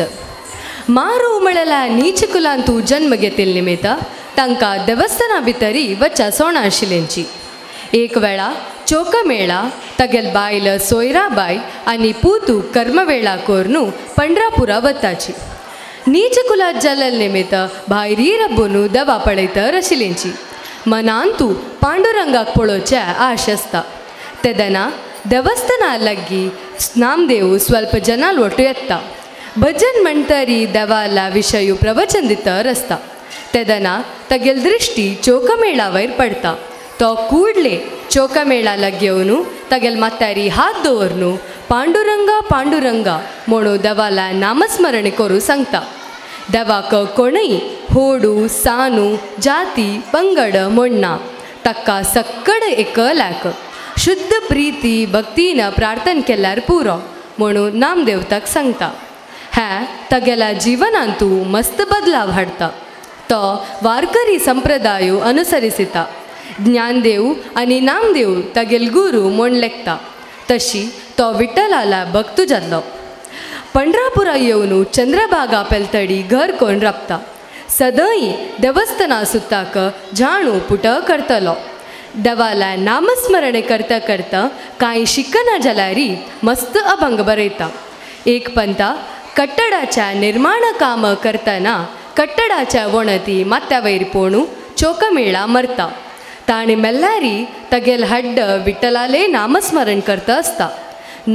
[SPEAKER 2] मारू म्हळेल्या नीच कुलांतू जन्म घेतिल्ले निमित्त तांकां देवस्थाना भितरी वच्चा सोणा आशिल्लेंची. एक वेळा चोकमेळा तगेल बायल सोयराबाय आनी पूतू कर्मवेळा कोरनू पंढरापुरा वताची. नीच कुलात जाल्ले निमित्त भायरी रब्बून दवा पळयतर आशिल्लेंची. मनांतू पांडुरंगाक पळोवचे आश आसता. तेदना देवस्थाना लागीं नामदेव स्वल्प जनाल ಒಟ್ಟು येता. भजन म्हणटरी देवाला विशयू प्रवचन दितर आसता. तेदना तगेल दृष्टी चोकमेळा वयर पडता. तो ಕೂಡಲೇ ಚೋಕಮೇಳ घेवन तगेल मात्यारी हात दवरनू पांडुरंगा पांडुरंगा म्हणू देवाला नामस्मरण करूं सांगता. देवाक कोणय होडू सानू जाती पंगड म्हणना, ताका सक्कड एकल्याक शुद्ध प्रीती भक्तीन प्रार्थन केल्यार पुरो म्हणून नामदेवताक सांगता. हें तगेल्या जिवनांतू मस्त बदलाव हाडटा. तो वारकरी संप्रदाय अनुसरिसता. ज्ञानदेव आनी नामदेव तागेल गुरू म्हूण लेखता. तशी तो विठ्ठलाला भक्तू जाल्लो. पंढरापुरा येवन चंद्रभागा पेलतडी घर कोण राबता. सदंय देवस्थाना सुताक जाणू पुट करतलो. देवाला नामस्मरण करता करता कांय शिकना जाल्यार मस्त अभंग बरयता. एक पंता कट्टडाच्या निर्माण काम करतना कट्टडाच्या वणती माथ्या वयर पोणू चोकमेळा मरता. ताणें मेल्ल्यारी तगेल हड्ड विठ्ठलाले नामस्मरण करता आसता.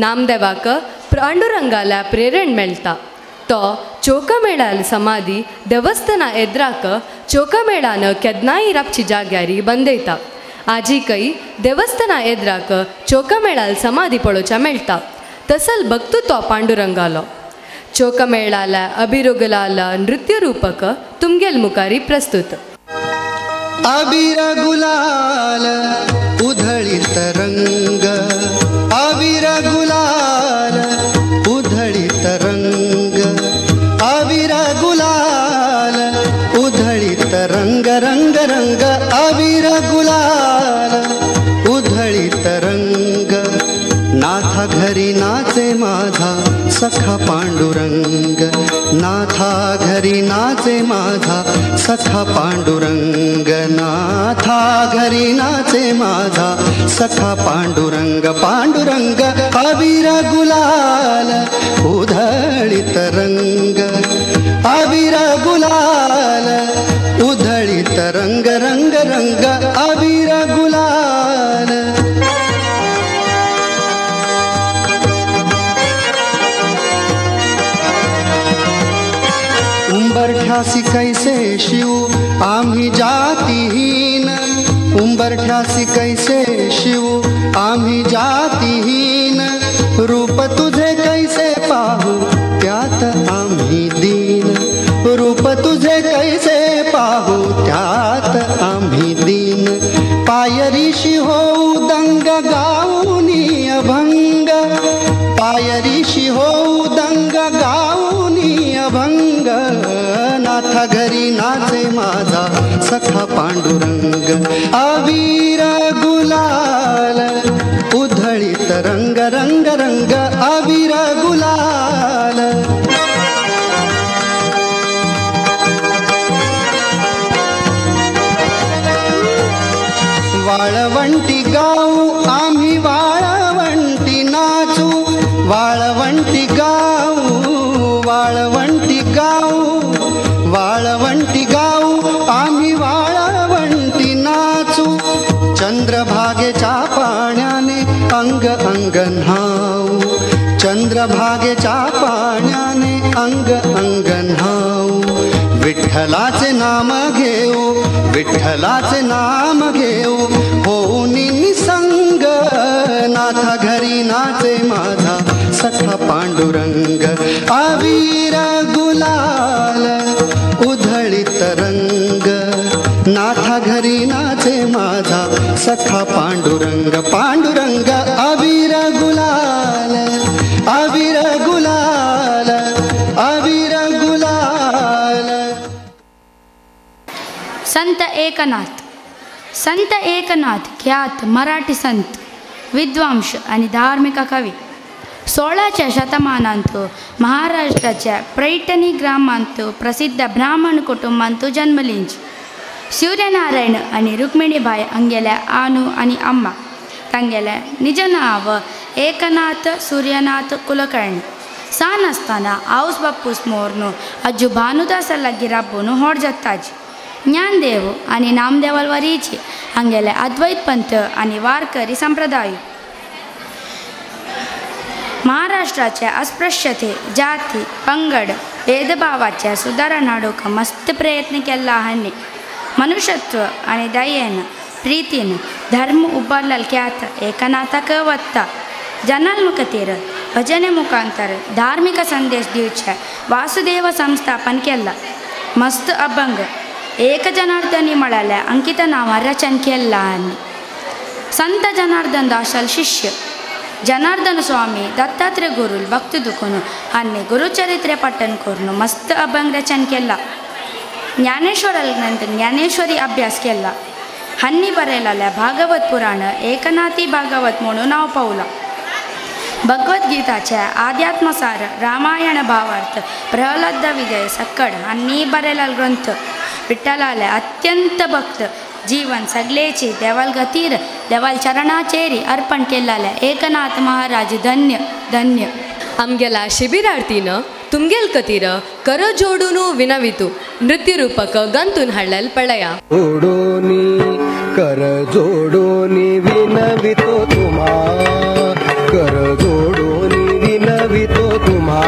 [SPEAKER 2] नामदेवाक पांडुरंगाला प्रेरण मेळटा. तो चोकमेळाल समाधी देवस्थाना एद्राक चोकमेळान केन्नाय राबची जाग्यारी बंदयता. आजीकय देवस्थाना एद्राक चोकमेळाल समाधी पळोवच्या मेळटा. तसल भक्तू तो पांडुरंगालो. चोकमेळाल अभिरुगलाल नृत्य रूपक तुमगेल मुखारी प्रस्तुत.
[SPEAKER 4] अबीर गुलाल उधळीत रंग, अबीर गुलाल उधळीत रंग, अबीर गुलाल उधळीत रंग रंग रंग, अबीर गुलाल उधळीत रंग. नाथा घरी नाचे माझा सखा पांडुरंग, नाथा घरी नाचे माझा सखा पांडुरंग, नाथा घरी नाचे माझा सखा पांडुरंग पांडुरंग. अबीर गुलाल उधळीत रंग, अबीर गुलाल उधळीत रंग रंग रंग, अबीर गुलाल. उंबरठ्यासी कैसे शिव आम्ही जातीहीन, उंबरठ्यासी कैसे शिव आम्ही जातीहीन, रूप तुझे कैसे पाहू त्यात आम्ही दीन, रूप तुझे कैसे पाहू त्यात आम्ही दीन. पायरीशी होऊ दंग गाऊनी अभंग, पायरीशी होऊ दंग गाऊनी अभंग, नाथा घरी नाचे माझा सखा पांडुरंग. अबीर गुलाल उधळीत रंग रंग रंग, अबीर गुलाल. वाळवंटी गाऊ आम्ही वाळवंटी नाचू, वाळवंटी गाऊ वाळवंटी गाऊ वाळवंटी गाऊ आम्ही वाळवंटी नाचू. चंद्रभागेच्या पाण्याने अंग अंग न्हाऊ, चंद्रभागेच्या पाण्याने अंग अंग न्हाऊ. विठ्ठलाचे नाम घेऊ, विठ्ठलाचे नाम घेऊ, होऊनी निसंग. नाथा घरी नाचे माझा सखा पांडुरंग. अबीर गुलाल उधळीत रंग, नाथा घरी नाचे माझा सखा पांडुरंग पांडुरंग. अबीर गुलाल अबीर गुलाल अबीर गुलाल.
[SPEAKER 15] संत एकनाथ. संत एकनाथ ख्यात मराठी संत, विद्वांस आनी धार्मिक कवी. 16च्या शतमानांत महाराष्ट्राच्या पैठणी ग्रामांत प्रसिद्ध ब्राह्मण कुटुंबांत जन्मलींच. सूर्यनारायण आनी रुक्मिणीबाई हांगेल्या आनू आनी अम्मा. तांगेलें निज नांव एकनाथ सूर्यनाथ कुलकर्णी. सान आसतना आवस बापूस मोर्न अज्जू भानुदासा लागीं राबून व्हड जाताजी. ज्ञानदेव आनी नामदेवाल वरीची हांगेले अद्वैत पंथ आनी वारकरी संप्रदाय. महाराष्ट्राचे अस्पृश्यते, जाती, पंगड भेदभावाचे सुदारणा हाडूंक मस्त प्रयत्न केल्ला हांणी. मनुष्यत्व आनी दयेन प्रीतीन धर्म उबारलेल ख्यात एकनाथाक वत्ता. जनाल मुखातीर भजने मुखांतर धार्मिक संदेश दिवचे वासुदेव संस्थापन केला. मस्त अभंग एक जनार्दनी म्हळ्यार अंकित नांवार रचन केल्ला हांणी. संत जनार्दन दासल शिष्य जनार्दन स्वामी दत्तात्रय गुरुल भक्त दुखून हांणी गुरुचरित्रे पठण करून मस्त अभंग रचन केला. ज्ञानेश्वर ग्रंथ ज्ञानेश्वरी अभ्यास केला. हांणी बरयलेल्या भागवत पुराण एकनाथी भागवत म्हणून नांव पावलां. भगवद्गीताचे आध्यात्मसार, रामायण भावार्थ, प्रहलाद विजय सक्कड हांणी बरयलेलो ग्रंथ. विठ्ठलाले अत्यंत भक्त जीवन सगळेची देवाल गतीर देवाल चरणाचेरी अर्पण केल्लाले एकनाथ महाराज धन्य धन्य.
[SPEAKER 2] आमगेला शिबिरार्थीन तुमगेल कतीर कर जोडून विनवितू नृत्य रूपक गंतून हाडलेल पळया.
[SPEAKER 16] जोडोनी कर जोडोनी विनवितो तुम्हा, कर जोडोनी विनवितो तुम्हा.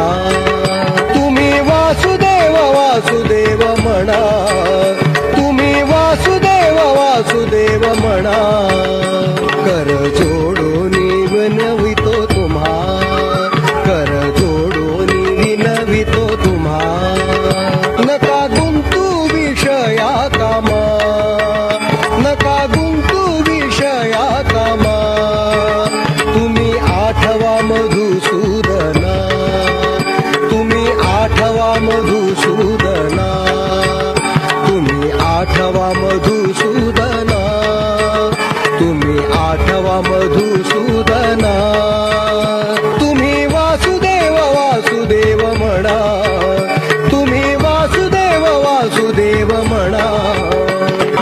[SPEAKER 16] तुम्ही वासुदेव वासुदेव म्हणा, तुम्ही वासुदेव वासुदेव म्हणा. कर जोडोनी विनवितो तुम्हा, कर जोडोनी विनवितो तुम्हा. नका गुंतू विषया कामा, नका गुंतू विषया कामा. तुम्ही आठवा मधुसूदना, तुम्ही आठवा मधुसूदना, तुम्ही आठवा मधुसूदना, तुम्ही आठवा मधुसूदना. तुम्ही वासुदेव वासुदेव म्हणा, तुम्ही वासुदेव वासुदेव म्हणा.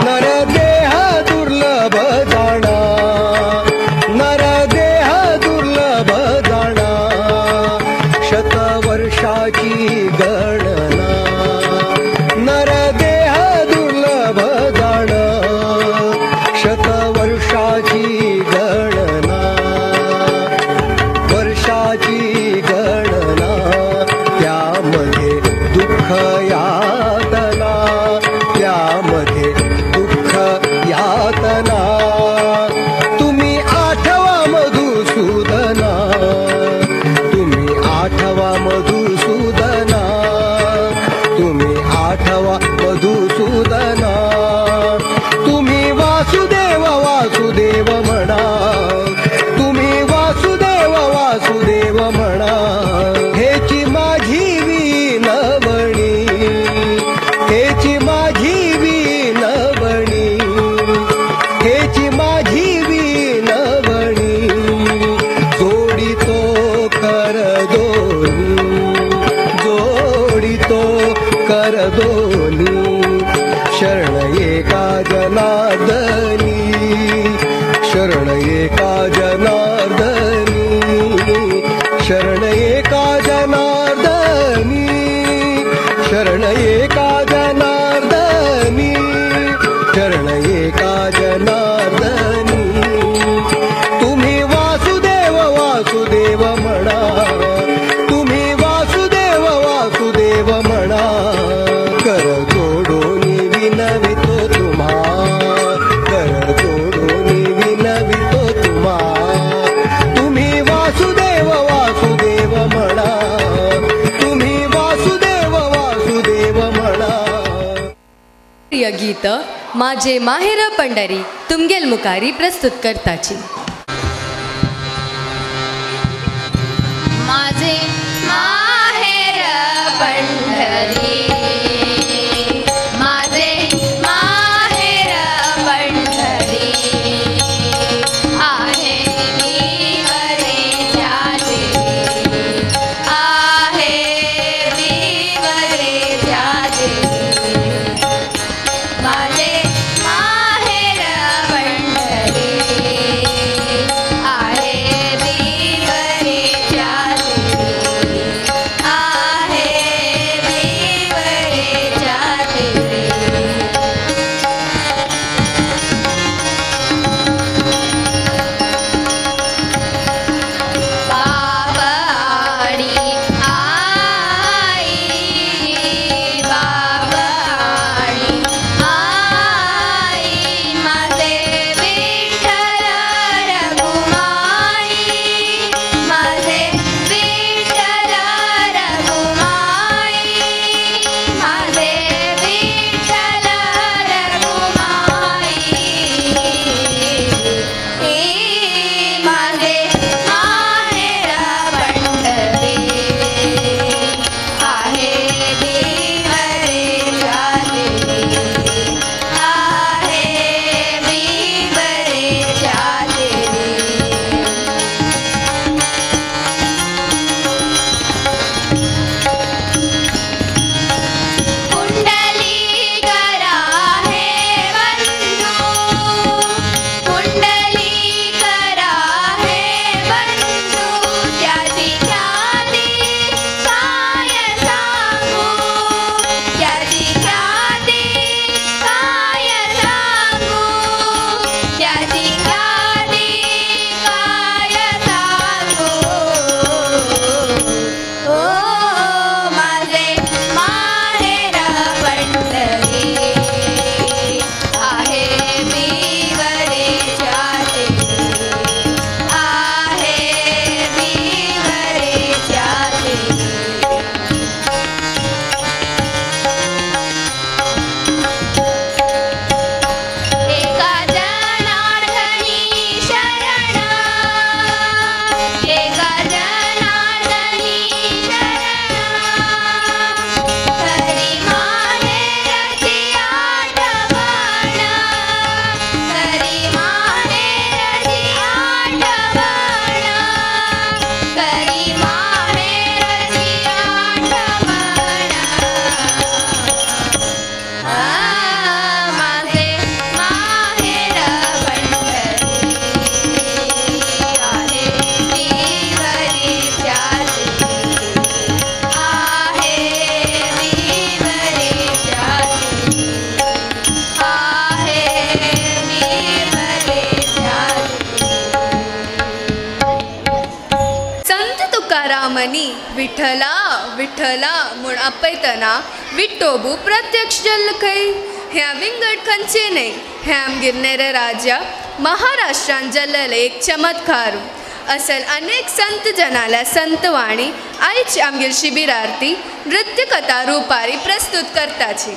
[SPEAKER 16] नरदेह दुर्लभ जाणा, नरदेह दुर्लभ जाणा. शतवर्षाची गणना, नरदेह दुर्लभ जाणा. शतवर्षाची गणना, वर्षाची गणना. त्यामध्ये दुःख यातना, त्यामध्ये दुःख यातना. तुम्ही आठवा मधुसूदना, तुम्ही आठवा मधुसूदना, तुम्ही आठवा मधुसूदना. तुम्ही वासुदेव वासुदेव म्हणा, तुम्ही वासुदेव वासुदेव म्हणा. हेची माझी विनवणी, हेची माझी विनवणी, हेची माझी विनवणी. जोडितो कर दोनी, जोडितो कर दोनी. शरण एका जनार्दनी, शरण एका जनार्दनी, शरण एका जनार्दनी, शरण एका जनार्दनी, शरण एका जनार्दनी. तुम्ही वासुदेव वासुदेव म्हणा, तुम्ही वासुदेव वासुदेव म्हणा. कर जोडोनी विनवितो तुम्हा, कर जोडोनी विनवितो तुम्हा. तुम्ही वासुदेव वासुदेव म्हणा, तुम्ही वासुदेव वासुदेव म्हणा.
[SPEAKER 2] प्रिय गीत माझे माहेर पंढरी तुमगेल मुखारी प्रस्तुत करताची.
[SPEAKER 3] माझे माहेर पंढरी, माझे माहेर पंढरी.
[SPEAKER 1] ध्वनी विठ्ठला विठ्ठला म्हूण आपयतना विठोबू प्रत्यक्ष जाल्लो खंय. ह्या विंगड खंयचे न्हय, हें आमगेर नेरे राज्या महाराष्ट्रान जाल्लें एक चमत्कार. असल अनेक संत जनाल्या संतवाणी आयज आमगेर शिबिरार्थी नृत्यकथा रुपारी प्रस्तुत करताची.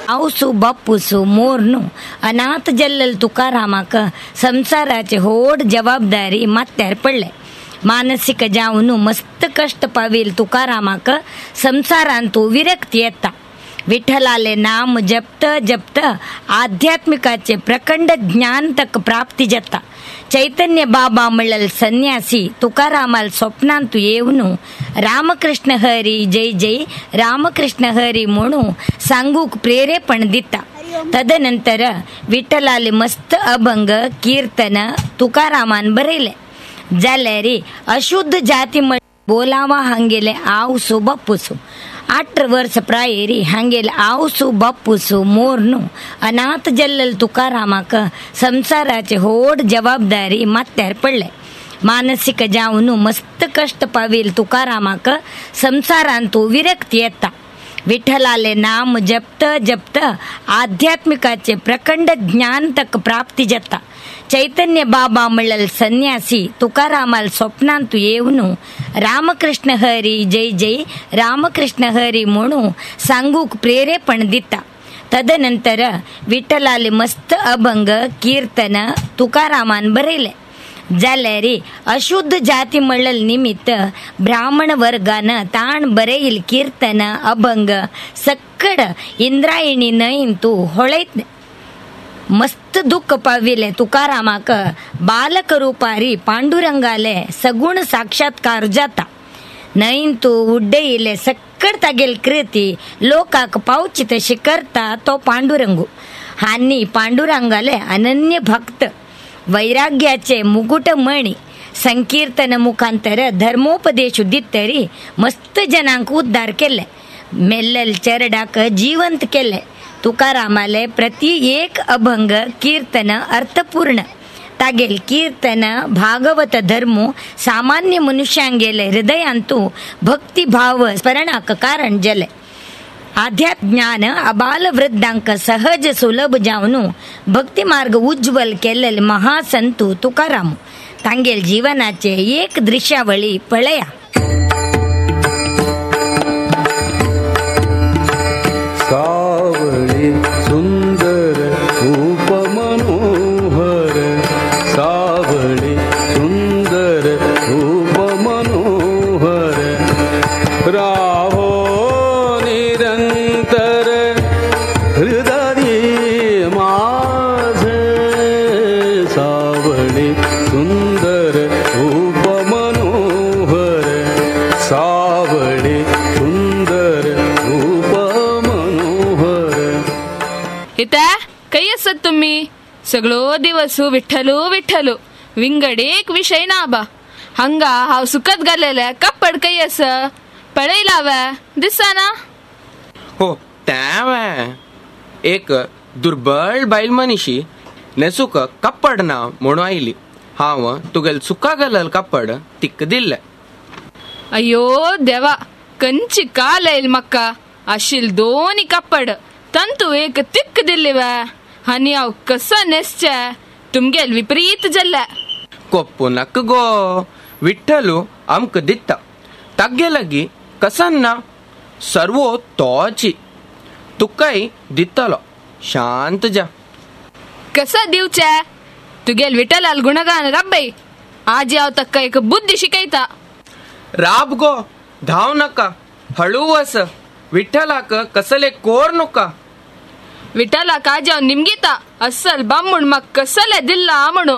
[SPEAKER 17] आवसू बापूसू मोरनू अनाथ जल्लल तुकारामाक संसाराचे होड जबाबदारी माथ्यार पडले. मानसिक जावन मस्त कष्ट पावेल तुकारामाक संसारांतू विरक्ती येता. विठ्ठलाले नाम जपत जपत आध्यात्मिकाचे प्रखंड ज्ञान तक प्राप्ती जाता. चैतन्य बाबा म्हणल संन्यासी तुकारामाल स्वप्नांतू येवन रामकृष्ण हरी जय जय रामकृष्ण हरी म्हणू सांगूक प्रेरेपण दिता. तदनंतर विठ्ठलाले मस्त अभंग कीर्तन तुकारामान बरयले. जाल्यार अशुद्ध जाती म्हण बोलावा हांगेले आवसू बापूसू 18 वर्ष प्रायरी हांगेले आवसू बापूसू मोरनू अनाथ जल्लल तुकारामाक संसाराचे होड जबाबदारी माथ्यार पडले. मानसिक जावन मस्त कष्ट पावेल तुकारामाक संसारांतू विरक्ती येता. विठ्ठलाले नाम जपत जपत आध्यात्मिकाचे प्रखंड ज्ञान तक प्राप्ती जाता. चैतन्य बाबा म्हणल संन्यासी तुकारामाल स्वप्नांतू येवन रामकृष्ण हरी जय जय रामकृष्ण हरी म्हणू सांगूक प्रेरेपण दिता. तदनंतर विठ्ठलाले मस्त अभंग कीर्तन तुकारामान बरयले. जाल्यार अशुद्ध जाती म्हणल निमित्त ब्राह्मण वर्गान ताण बरयल कीर्तन अभंग सक्कड इंद्रायणी न्हंयंतू होळयत मस्त दुःख पाविले तुकारामाक बालक रूपारी पांडुरंगाले सगुण साक्षात्कार जाता. न्हंयंतू उड्डयिले सक्कड तागेल कृती लोकाक पावची तशी करता तो पांडुरंगू. हानी पांडुरंगाले अनन्य भक्त वैराग्याचे मुकुटमणी संकीर्तन मुखांतर धर्मोपदेश दितरी मस्त जनांक उद्धार केले. मेल्लल चरडाक जिवंत केले. तुकारामाले प्रति एक अभंग कीर्तन अर्थपूर्ण. तागेल कीर्तन भागवत धर्म सामान्य मनुष्यांगेले हृदयांतू भक्तिभाव स्मरणाक कारण जले. आध्यात्म ज्ञान अबाल वृद्धांक सहज सुलभ जावन भक्ती मार्ग उज्ज्वल केल्ले महासंतू तुकाराम. तांगेल जीवनाचे एक दृश्यावळी पळया.
[SPEAKER 16] सावळे सुंदर रूप मनोहर सावळे सुंदर रूप मनोहर राहो निरंतर हृदय माझे सावळे सुंदर रूप मनोहर सावळे सुंदर रूप.
[SPEAKER 14] इता खंय आसत तुमी? सगळो दिवस विठ्ठलू विठ्ठलू विंगड एक विशय ना बा. हांगा हांव सुकत घालेलें कपड खंय आसा पळयला हांवें दिसना.
[SPEAKER 7] हो तें एक दुर्बळ बायल मनीशी न्हेसूक कपड ना म्हणून आयली. हांव तुगेल सुका घालल कपड तिका दिल्लें.
[SPEAKER 14] अय्यो देवा कंची काल आयल म्हाका. आशिल दोनी कपड तंतू एक तिक्क दिल्ली वे आनी हांव कसो न्हेसचें तुमगेल विपरीत जाल्लें.
[SPEAKER 7] कोप्पू नाका गो विठ्ठलू आमकां दिता तागे लागीं कसन ना सर्वो तोची तुकाय दितलो. शांत जा.
[SPEAKER 14] कसो दिवचें तुगेल विठ्ठलाल गुणगान राबय. आजी हांव ताका एक बुद्धी शिकयता.
[SPEAKER 7] राब गो धांव नाका हळू वस. विठ्ठलाक कसले कोर नका.
[SPEAKER 14] विठ्ठलाक आजी हांव निमगिता अस्सल बामूण म्हाका कसले दिल्ला म्हणू.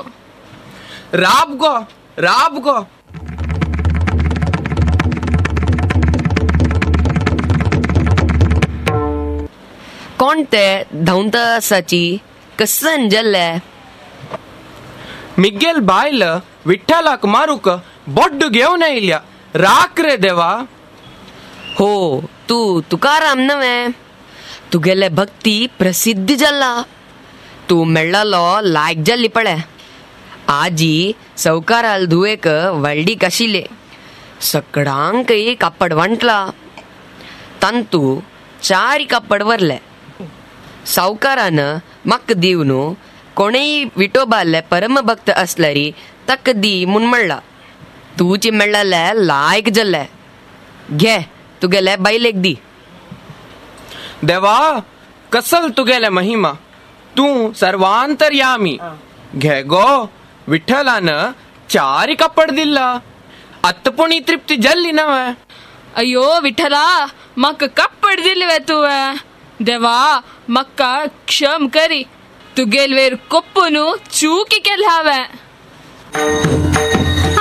[SPEAKER 7] राब गो राब गो.
[SPEAKER 9] कोण ते धांवता आसाची कसन जल्ले?
[SPEAKER 7] मिगेल बायल विठ्ठलाक मारूक बोड्ड घेवन आयल्या. राख रे देवा.
[SPEAKER 9] हो तूं तुकाराम नवे? तुगेले भक्ती प्रसिद्ध जाला. तूं मेळ्ळलो लायक जाल्ली पळे. आजी सवकाराल धुवेक व्हडलीक आशिल्ले. सगळ्यांकय कापड वांटला. तांतू 4 कापड वरले. सावकारान म्हाका दिवन कोणेय विठोबाले परमभक्त असल्यारी ताका दी म्हूण म्हणला. तुजी मेळ्ळले लायक जाल्ले, घे तुगेले बायलेक दी.
[SPEAKER 7] देवा कसल तुगेले महिमा, तूं सर्वांतर्यामी. घे गो, विठ्ठलान 4 कापड दिल्ला, आतां पुणी तृप्ती जाल्ली ना.
[SPEAKER 14] अय्यो विठ्ठला, म्हाका कापड दिल्ले तुवें. देवा म्हाका क्षम करी, तुगेल वेर कोप्पून चूकी केली हांवें.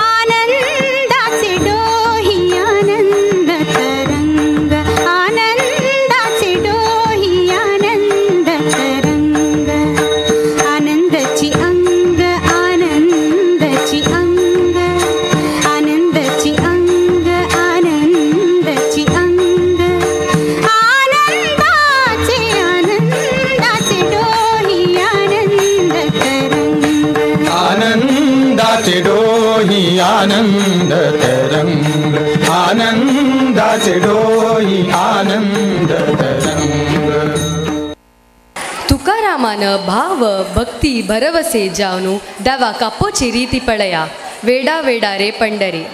[SPEAKER 13] आनंदाचे डोही आनंद तरंग, आनंदाचे डोही आनंद तरंग, आनंदाची अंग आनंदाची अंग, आनंदाची अंग आनंदाची अंग, आनंदाचे आनंदाचे डोही आनंद तरंग,
[SPEAKER 4] आनंदाचे डोही आनंद तरंग, आनंदाचे डोही आनंद तरंग.
[SPEAKER 2] तुकारामान भाव भक्ती भरवसे जावनु देवा कापोची रीती पळया. वेडा वेडा रे पंडरी.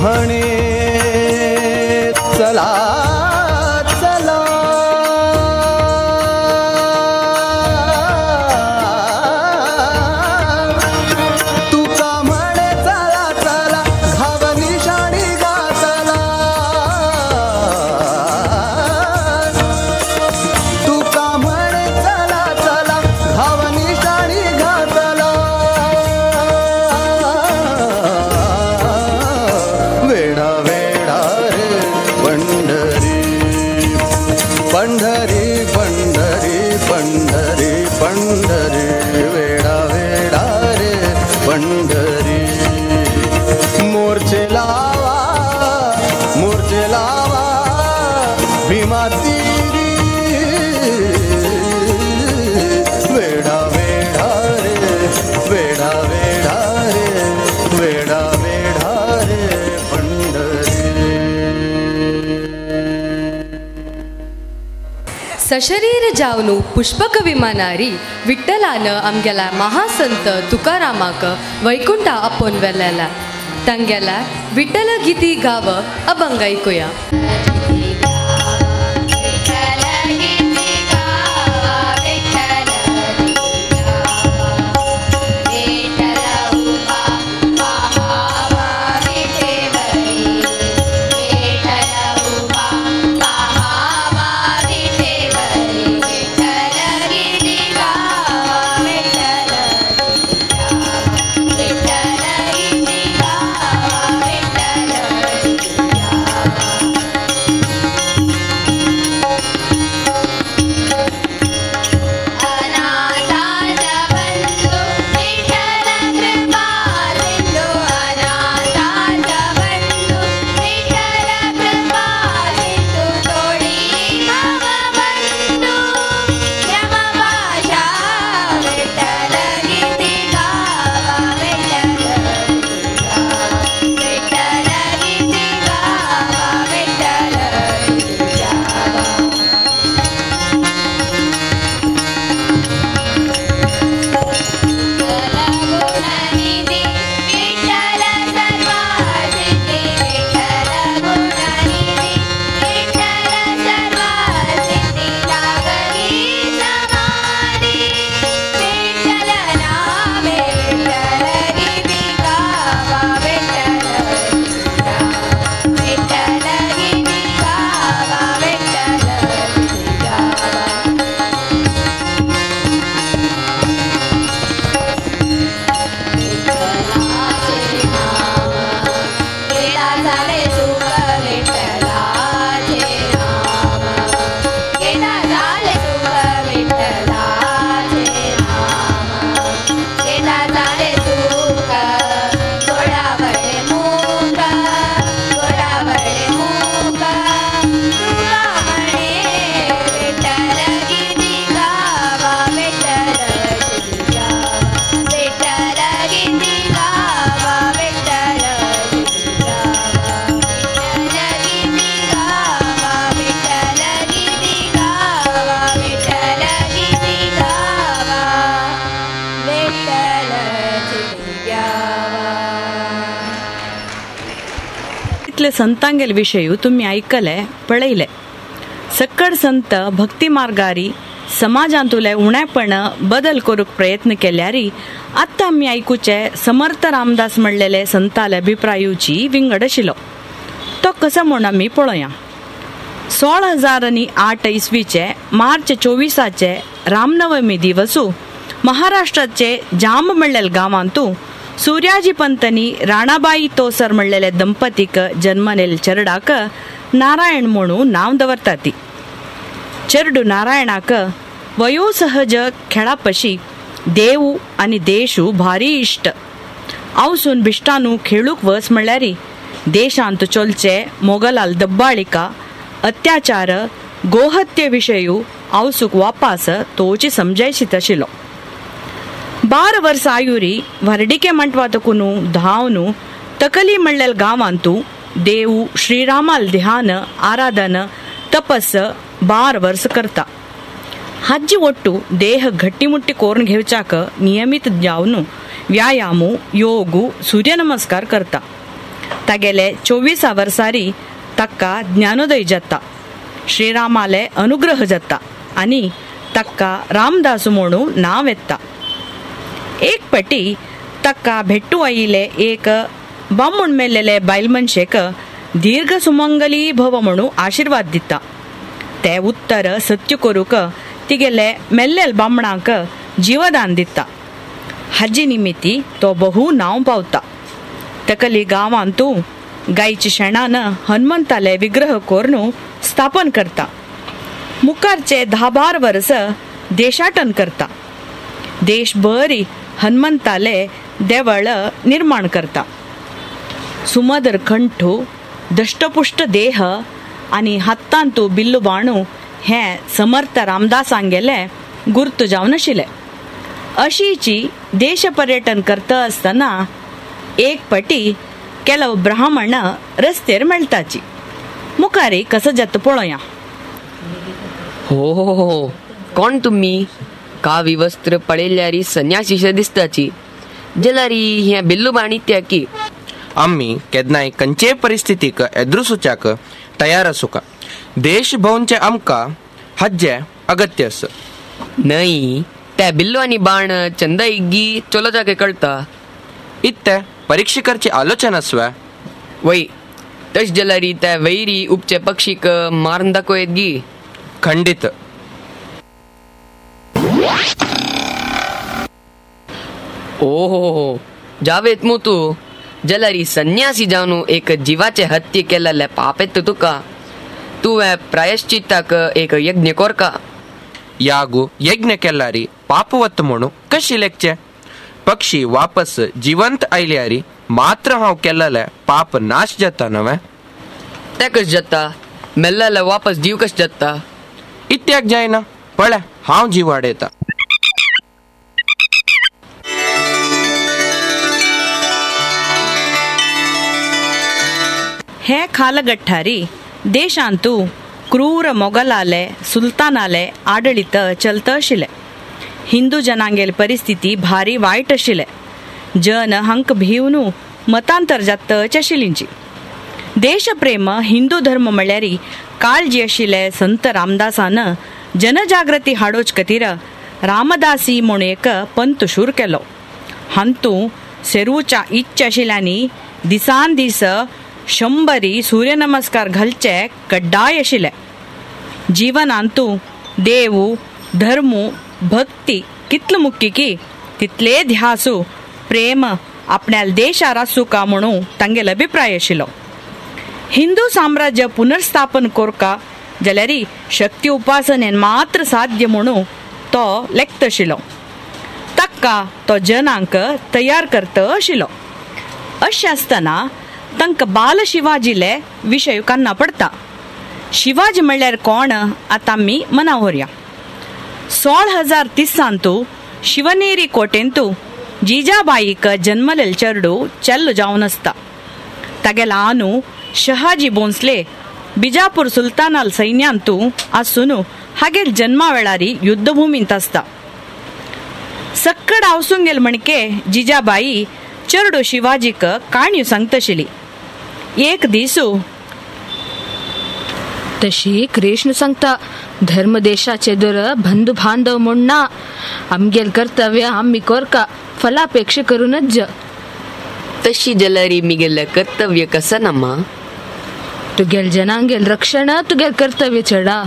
[SPEAKER 4] म्हणे चला चला घाव निशाणी गातला.
[SPEAKER 18] मोर्चे लावा मोर्चे लावा भीमा तीरी वेढा वेढा रे वेढा वेढा रे वेढा वेढा रे पंढरी।
[SPEAKER 2] सशरीर जावनु पुष्पक विमानारी विठ्ठलान आमगेल्या महासंत तुकारामाक वैकुंठा आपोवन व्हेलेला तांगेल्या विठ्ठल गीती गाव अभंग ऐकुया।
[SPEAKER 11] संतांगेल विषयू तुम्ही ऐकले पळयले। सक्कड संत भक्ती मार्गारी समाजांतुले उणेपण बदल करूक प्रयत्न केल्यारी आत्ता आमी आयकुचे समर्थ रामदास म्हणलेले संताले अभिप्रायूची विंगड आशिल्लो तो कसो म्हूण आमी पळोवया। 16,008 इसवीचे मार्च 24 रामनवमी दिवसू महाराष्ट्राचे जांब म्हणलेले गांवांतू सूर्याजी पंतनी राणाबाई तोसर म्हणलेले दंपतीक जन्मनेल चेरडाक नारायण म्हणून नांव दवरताती। चेरडू नारायणाक वयोसहज खेळापशी देव आनी देशू भारी इश्ट आवसून बिश्टानू खेळूक वस म्हणल्यारी देशांत चलचे मोगलाल दब्बाळिका अत्याचार गोहत्ये विशयू आवसूक वापास तोची समजायशीत आशिल्लो। 12 वर्स आयुरी व्हरडिके मंटवातकुनु धावनु तकली म्हणलेल गांवांतू देव श्रीरामाल ध्यान आराधन तपस 12 वर्स करता। हाजी ಒಟ್ಟು ದೇಹ ಗಟ್ಟಿಮುಟ್ಟಿ ಕೋರ್ನ್ घेवचाक नियमित जावनु व्यायामु योगु सूर्य नमस्कार करता। तागेले 24 वर्सारी ताका ज्ञानोदय जाता, श्रीरामाले अनुग्रह जाता आनी ताका रामदास म्हणून नांव येता। एक पटी ताका भेट्टू आयिल्ले एक बामूण मेल्लेले बायल मनशेक दीर्घ सुमंगली भव म्हणून आशिर्वाद दिता। ते उत्तर सत्य करूक तिगेले मेल्लेल बामणाक जीवदान दिता। हाजी निमित्ती तो बहु नांव पावता। तकली गांवांतू गायचे शेणान हनुमंताले विग्रह कोरून स्थापन करता। मुखारचे 10-12 वर्स देशाटन करता। देशभरी हनुमंताले देवळ निर्माण करता। सुमदर कंठू, दष्टपुष्ट देह आनी हातांतू बिल्लू बाणू हें समर्थ रामदासांगेलें गुर्त जावन आशिल्लें. अशीची देश पर्यटन करता आसतना एक पटी ಕೆಲವು ಬ್ರಾಹ್ಮಣ रस्तेर मेळटाची. मुखारी कसं जाता पळोवया.
[SPEAKER 9] हो हो, कोण तुम्ही? कावी वस्त्र पळयल्यारी संन्यासीशे दिसताची, जाल्यारी हें बिल्लू बाण इत्याकी?
[SPEAKER 7] आमी केन्नाय खंयचेय परिस्थितीक एदृसुच्याक तयार आसूका. देश भोवचे आमकां हाजें अगत्य आसा.
[SPEAKER 9] न्हय, त्या बिल्लू आनी बाण चंदा इग्गी चलोवच्याक कळटा.
[SPEAKER 7] इत्ते परीक्षा करची आलोचना आसवा.
[SPEAKER 9] वय, तश जाल्यारी त्या वैरी उपचे पक्षीक मारून दाखोवं येत गी?
[SPEAKER 7] खंडीत.
[SPEAKER 9] ओहो, जावेत मू तूं जाल्यारी संन्यासी जावन एक जिवाचे हत्ये केल्लें पाप येता तुका. तुवें प्रायश्चित्ताक एक यज्ञ कोरका.
[SPEAKER 7] यागू यज्ञ केल्यारी पाप वता म्हणून कशी लेखचें? पक्षी वापस जिवंत आयल्यारी मात्र हांव केल्लें पाप नाश जाता नवें?
[SPEAKER 9] तें कशें जाता? मेल्लें वापस जीव कशें जाता?
[SPEAKER 7] इत्याक जायना, पळय हांव जीव वाडयता.
[SPEAKER 11] हे खालगट्टारी देशांतू क्रूर मोगलाले सुलतानाले आडळीत चलत आशिल्लें. हिंदू जनांगेल परिस्थिती भारी वायट आशिल्लें. जन हांक भिवनू मतांतर जातच आशिल्लींची. देशप्रेम हिंदू धर्म म्हळ्यार काळजी आशिल्ले संत रामदासान जनजागृती हाडोवचे खातीर रामदासी म्हूण एक पंथ सुरू केलो. हातूं सेरूच्या इच्छा आशिल्ल्यांनी दिसान दीस 100 सूर्यनमस्कार घालचे कड्डाय आशिल्ले. जिवनांतू देव, धर्म, भक्ती कितलो मुख्य की तितले ध्यासू प्रेम आपल्या देशार आसूका म्हणून तांगेलो अभिप्राय आशिल्लो. हिंदू साम्राज्य पुनर्स्थापन कोरका जाल्यार शक्ती उपासनेन मात्र साध्य म्हणून तो लेखता आशिल्लो. ताका तो जनांक तयार करता आशिल्लो. अशें आसतना तांकां बाल शिवाजीले विशय कान्ना पडटा. शिवाजी म्हणल्यार कोण आतां आमी मना व्हरया. 1630 शिवनेरी कोटेंतू जिजाबाईक जन्मलेल चेडू चेल्लो जावन आसता. तागेलो आनू शहाजी भोंसले बिजापूर सुलतानाल सैन्यांतू आसून हागेल जन्मा वेळारी युद्धभूमींत आसता. सक्कड आवसूंगेल म्हणके जिजाबाई चेडू शिवाजीक काणयो सांगताशिल्ली. एक दीसू
[SPEAKER 14] तशी कृष्ण सांगता, धर्म देशाचे दर बंधू बांधव म्हूण ना, आमगेल कर्तव्य आमी कोरका, फलापेक्षा करूनच ज.
[SPEAKER 9] तशी जाल्यारी मिगेलें कर्तव्य कसं ना मा?
[SPEAKER 14] तुगेल जनांगेल रक्षण तुगेल कर्तव्य चेडा.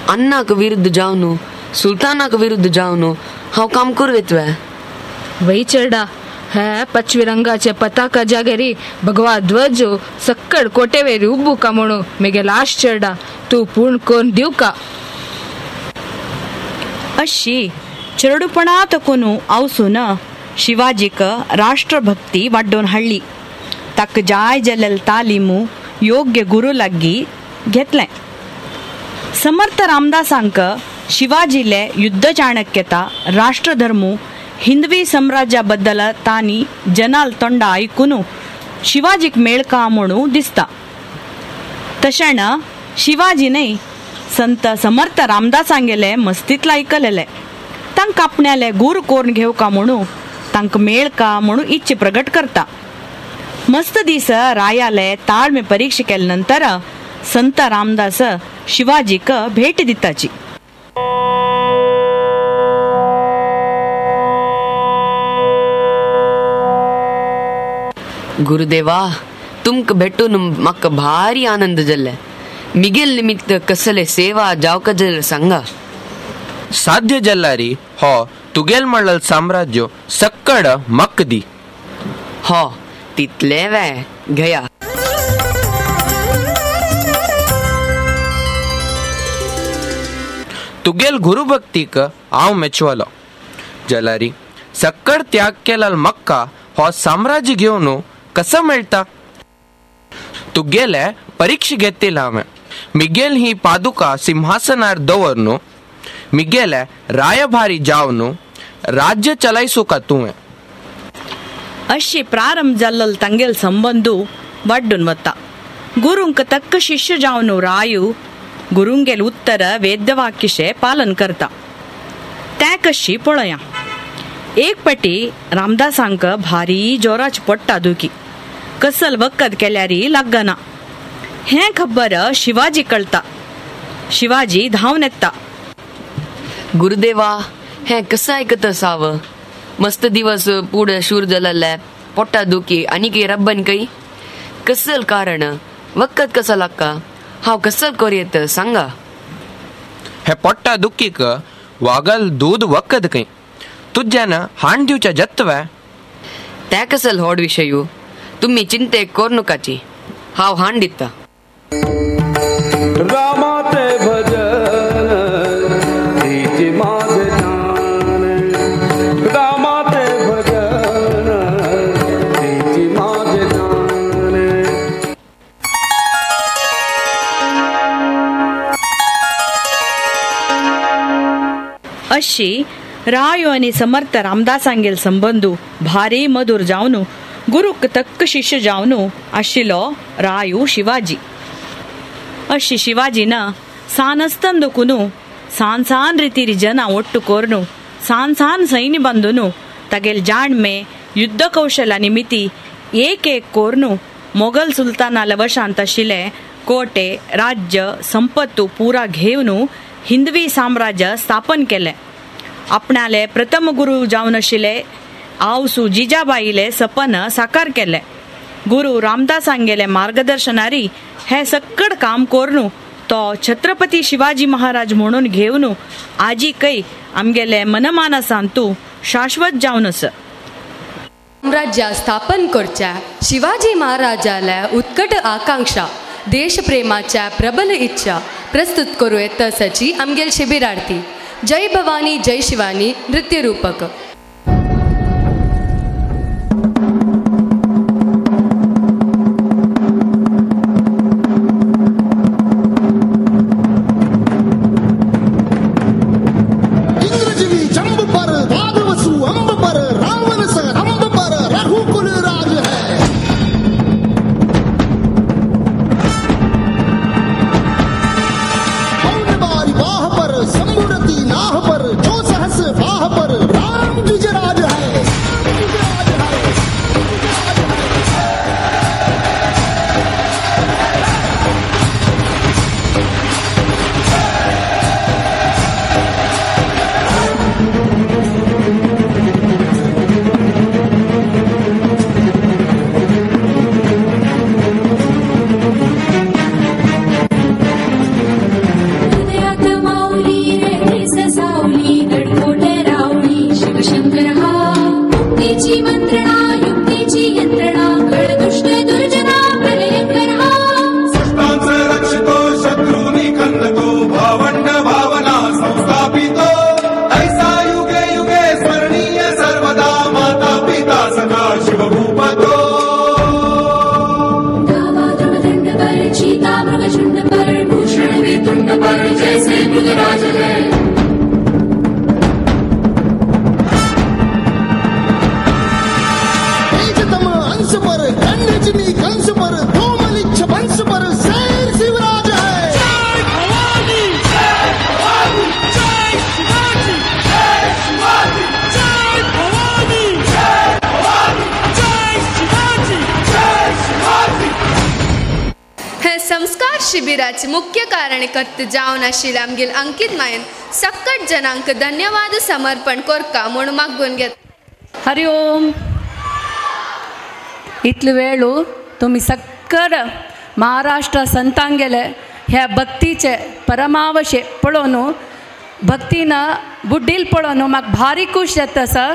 [SPEAKER 9] अन्नाक विरुद्ध जावन, सुलतानाक विरुद्ध जावन हांव काम करूं येतवें?
[SPEAKER 14] वय चेडा, हे पचवी रंगाचे पताका जागेरी भगवा ध्वज सक्कड कोटेवेरी उब्बू का म्हणू मेगेल आश चेडा, तूं पूर्ण कोन्न दिवका.
[SPEAKER 11] अशी चेडूपणा तकून आवसून शिवाजीक राष्ट्रभक्ती वाड्डोवन हाडली. ताका जाय जाल्ले तालीमू योग्य गुरू लागीं घेतलें. समर्थ रामदासांक शिवाजीले युद्ध चाणक्यता, राष्ट्रधर्मू, हिंदवी साम्राज्या बद्दल तांणी जनाल तोंडा आयकून शिवाजीक मेळका म्हणून दिसता. तशें शिवाजीनय संत समर्थ रामदासांगेले मस्तींतलें आयकलेलें. तांकां आपणाले गुरू कोरून घेवका म्हणून तांकां मेळका म्हणून इच्छा प्रगट करता. मस्त दीस रायाले ताळमे परीक्षा केले नंतर संत रामदास शिवाजीक भेट दिताची.
[SPEAKER 9] गुरुदेवा, तुमकां भेटून म्हाका भारी आनंद जाल्ले. मिगेल निमित्त कसले सेवा जावका जाल्यार सांगा.
[SPEAKER 7] साध्य जाल्यारी हो तुगेल म्हणल साम्राज्य सक्कड मक दी.
[SPEAKER 9] हो तितले वे घेया.
[SPEAKER 7] तुगेल गुरुभक्तीक हांव मेचवलो. जाल्यारी सक्कड त्याग केल्यार मक्का हो साम्राज्य घेवन कसो मेळटा? तुगेले परीक्षा घेतिल हांवें. मिगेल ही पादुका सिंहासनार दवर न्हू, मिगेले रायभारी जाव न्हू, राज्य चलायसुका तुवें.
[SPEAKER 11] अशी प्रारंभ जाल्लो तांगेल संबंदू वाड्डून वता. गुरूंक तक्क शिष्य जावन रायू गुरुंगेल उत्तर वेदवाक्यशे पालन करता. त्या कशी पळया. एक पटी रामदासांक भारी जोराच पडटा दुखी, कसल वक्कद केल्यारी लागना. हें खबर शिवाजी कळता. शिवाजी धांवन येता.
[SPEAKER 9] गुरुदेवा, हें कसं आयकत साव? मस्त दिवस पुढ शूर जाल्ले पोटा दुखी आनीक रब्बन कई कसल कारण वक्कत कसा लागका? हांव कसल कर येत सांगा.
[SPEAKER 7] हे पोट्टा दुखीक वागल दूद वक्कद खंय, तुज्यान हाण दिवच्या जत्वे.
[SPEAKER 9] त्या कसल होड विशयू, तुम्ही चिंते कर नकाची, हांव हाण दिता.
[SPEAKER 16] रामाचे भजन तिचे माझे जान, रामाचे भजन तिचे माझे जान.
[SPEAKER 11] अशी रायो आनी समर्थ रामदासांगेल संबंदू भारी मधुर जावन गुरूक तक्क शिष्य जावन आशिल्लो रायू शिवाजी. अशी शिवाजीन सान आसतना देखून सान सान रितीरी जनां ಒಟ್ಟು कोरून सान सान सैन्य बांदून तागेल जाणमे युद्ध कौशला निमित्ती एक एक कोरून मोगल सुलतानाले वशांत आशिल्ले कोटे राज्य संपत्तू पुरा घेवन हिंदवी साम्राज्य स्थापन केलें. आपणाले प्रथम गुरु जावन आशिल्ले आवसू जिजाबाईले सपन साकार केलें. गुरु रामदासांगेले मार्गदर्शनारी हे सक्कड काम कोरून तो छत्रपती शिवाजी महाराज म्हणून घेवन आजी कै आमगेले मनमानसांतू शाश्वत जावन आसा.
[SPEAKER 2] साम्राज्य स्थापन करच्या शिवाजी महाराजाल्या उत्कट आकांक्षा, देशप्रेमाच्या प्रबल इच्छा प्रस्तुत करूं येत सची आमगेल शिबिरार्थी जय भवानी जय शिवानी नृत्य रूपक.
[SPEAKER 1] संस्कार शिबिराचे मुख्य कारणकर्ते जावन आशिल्ले आमगेल अंकित मायन सक्कट जनांक धन्यवाद समर्पण कोरका म्हूण मागून घेता.
[SPEAKER 12] हरि ओम. इतलो वेळू तुमी सक्कर महाराष्ट्र संतांगेले ह्या भक्तीचे परमावशे पळोवन भक्तीन बुड्डील पळोवन म्हाका भारी खूश जाता सर.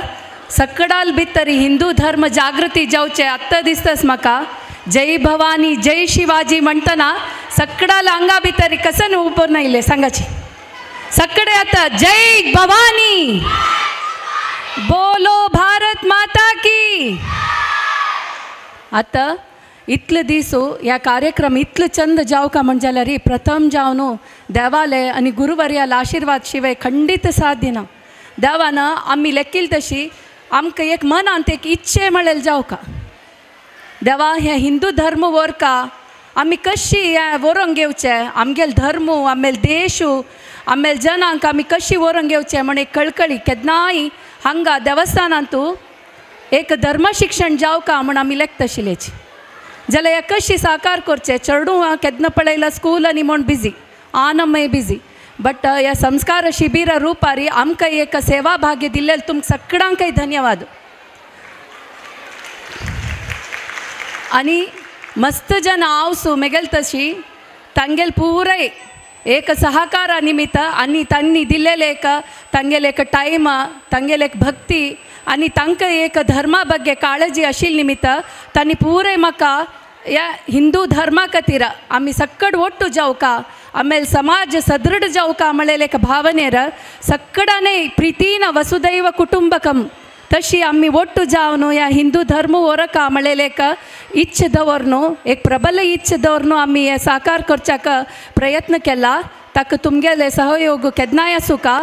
[SPEAKER 12] सक्कडाल भितर हिंदू धर्म जागृती जावचे आत्तां दिसतास म्हाका. जय भवानी जय शिवाजी म्हणटना सक्कडाल आंगा भितर कसन उबोर नायले सांगाची सक्कडे आता जय भवानी बोलो भारत माता की. आतां
[SPEAKER 19] इतले दीस ह्या कार्यक्रम इतले चंद जावका म्हण जाल्यार प्रथम जावन देवाले आनी गुरुवर्याला आशिर्वाद शिवाय खंडीत साध्य ना. देवान आमी लेखील तशी आमकां एक मनांत एक इच्छे म्हळ्यार जावका देवा हे हिंदू धर्म व्हरका आमी कशी हें व्हरोंक घेवचें आमगेल धर्म आमगेल देश आमगेल जनांक आमी कशी व्हरोंक घेवचें म्हण एक कळकळी केन्नाय हांगा देवस्थानांतू एक धर्म शिक्षण जावका म्हण आमी लेखताशिल्लेची जाल्यार हे कशी साकार करचें चेडूं केन्ना पळयलां स्कूल आनी म्हण बिजी आनमय बिजी बट ह्या संस्कार शिबिरा रुपारी आमकां एक सेवा भाग्य दिल्लें तुमकां सगळ्यांकय धन्यवाद. आनी मस्त जन आवसू मेगेल तशी तांगेल पुराय एक सहकारा निमित्त आनी तांणी दिल्लेले एक तांगेले एक टायम तांगेले एक भक्ती आनी तांकां एक धर्मा ಬಗ್ಗೆ काळजी आशिल्ले निमित्त तांणी पुराय म्हाका ह्या हिंदू धर्मा खातीर आमी सक्कड ಒಟ್ಟು जावका आमेल समाज सदृढ जावका म्हळ्ळेले एक भावनेर सक्कडाने प्रीतीन वसुदैव कुटुंबकम तशी आमी ಒಟ್ಟು जावन ह्या हिंदू धर्म व्हरका म्हळ्ळेले एक इच्छ दवरनु एक प्रबल इच्छ दवरनु आमी हे साकार करच्याक प्रयत्न केला. ताका तुमगेले सहयोग केन्नाय आसूका.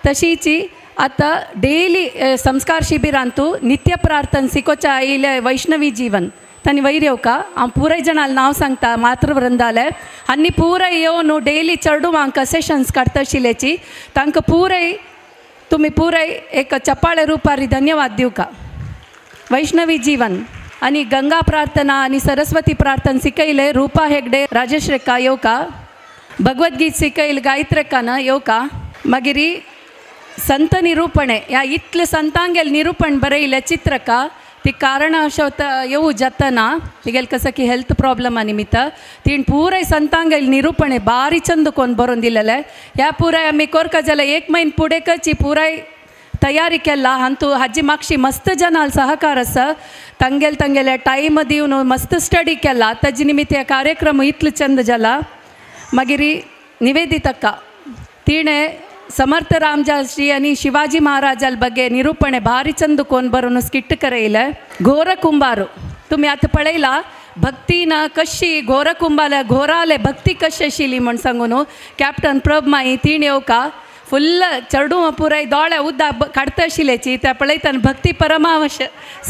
[SPEAKER 19] तशीची आतां डेली संस्कार शिबिरांतू नित्य प्रार्थना शिकोवच्या आयिल्ले वैष्णवी जीवन तांणी वयर येवका हांव पुराय जाणांक नांव सांगता मातृवृंदाले आनी पुराय येवन डेली चेडवांक सेशन्स काडटा आशिल्ल्याची तांकां पुराय तुमी पुराय एक चपाळे रुपारी धन्यवाद दिवका. वैष्णवी जीवन आनी गंगा प्रार्थना आनी सरस्वती प्रार्थना शिकयले रूपा हेगडे राजेश रेक्का येवका. भगवद्गीत शिकयले गायत्रेक्कान येवका. मागीर संत निरूपणे ह्या इतले संतांगेल निरूपण बरयलें चित्रका ती कारण अशें येवू जातना तिगेल कसं की हेल्थ प्रॉब्लमा निमित्त तीण पुराय संतांगेल निरूपणे बारी चंद कोण बरोवन दिलेलें ह्या पुराय आमी कोरका जाल्यार एक म्हयनो फुडेंकच पुराय तयारी केला. हांतू हाजी मागशी मस्त जनाल सहकार आसा तांगेल तांगेले टायम दिवन मस्त स्टडी केला ताजे निमित्त हे कार्यक्रम इतलो चंद जाला. मागीर निवेदितक्का तिणें समर्थ रामदासजी आनी शिवाजी महाराजाल ಬಗ್ಗೆ निरूपणे भारी चंद कोण बरोवन स्किट करयलें. घोर कुंभारू तुमी आतां पळयला भक्तीन कशी घोर कुंभाले घोराले भक्ती कशी आशिल्ली म्हण सांगून कॅप्टन प्रभ माई तीण येवका फुल्ल चेडूं पुराय दोळे उदक काडटा आशिल्ल्याची त्या पळयतना भक्ती परमावश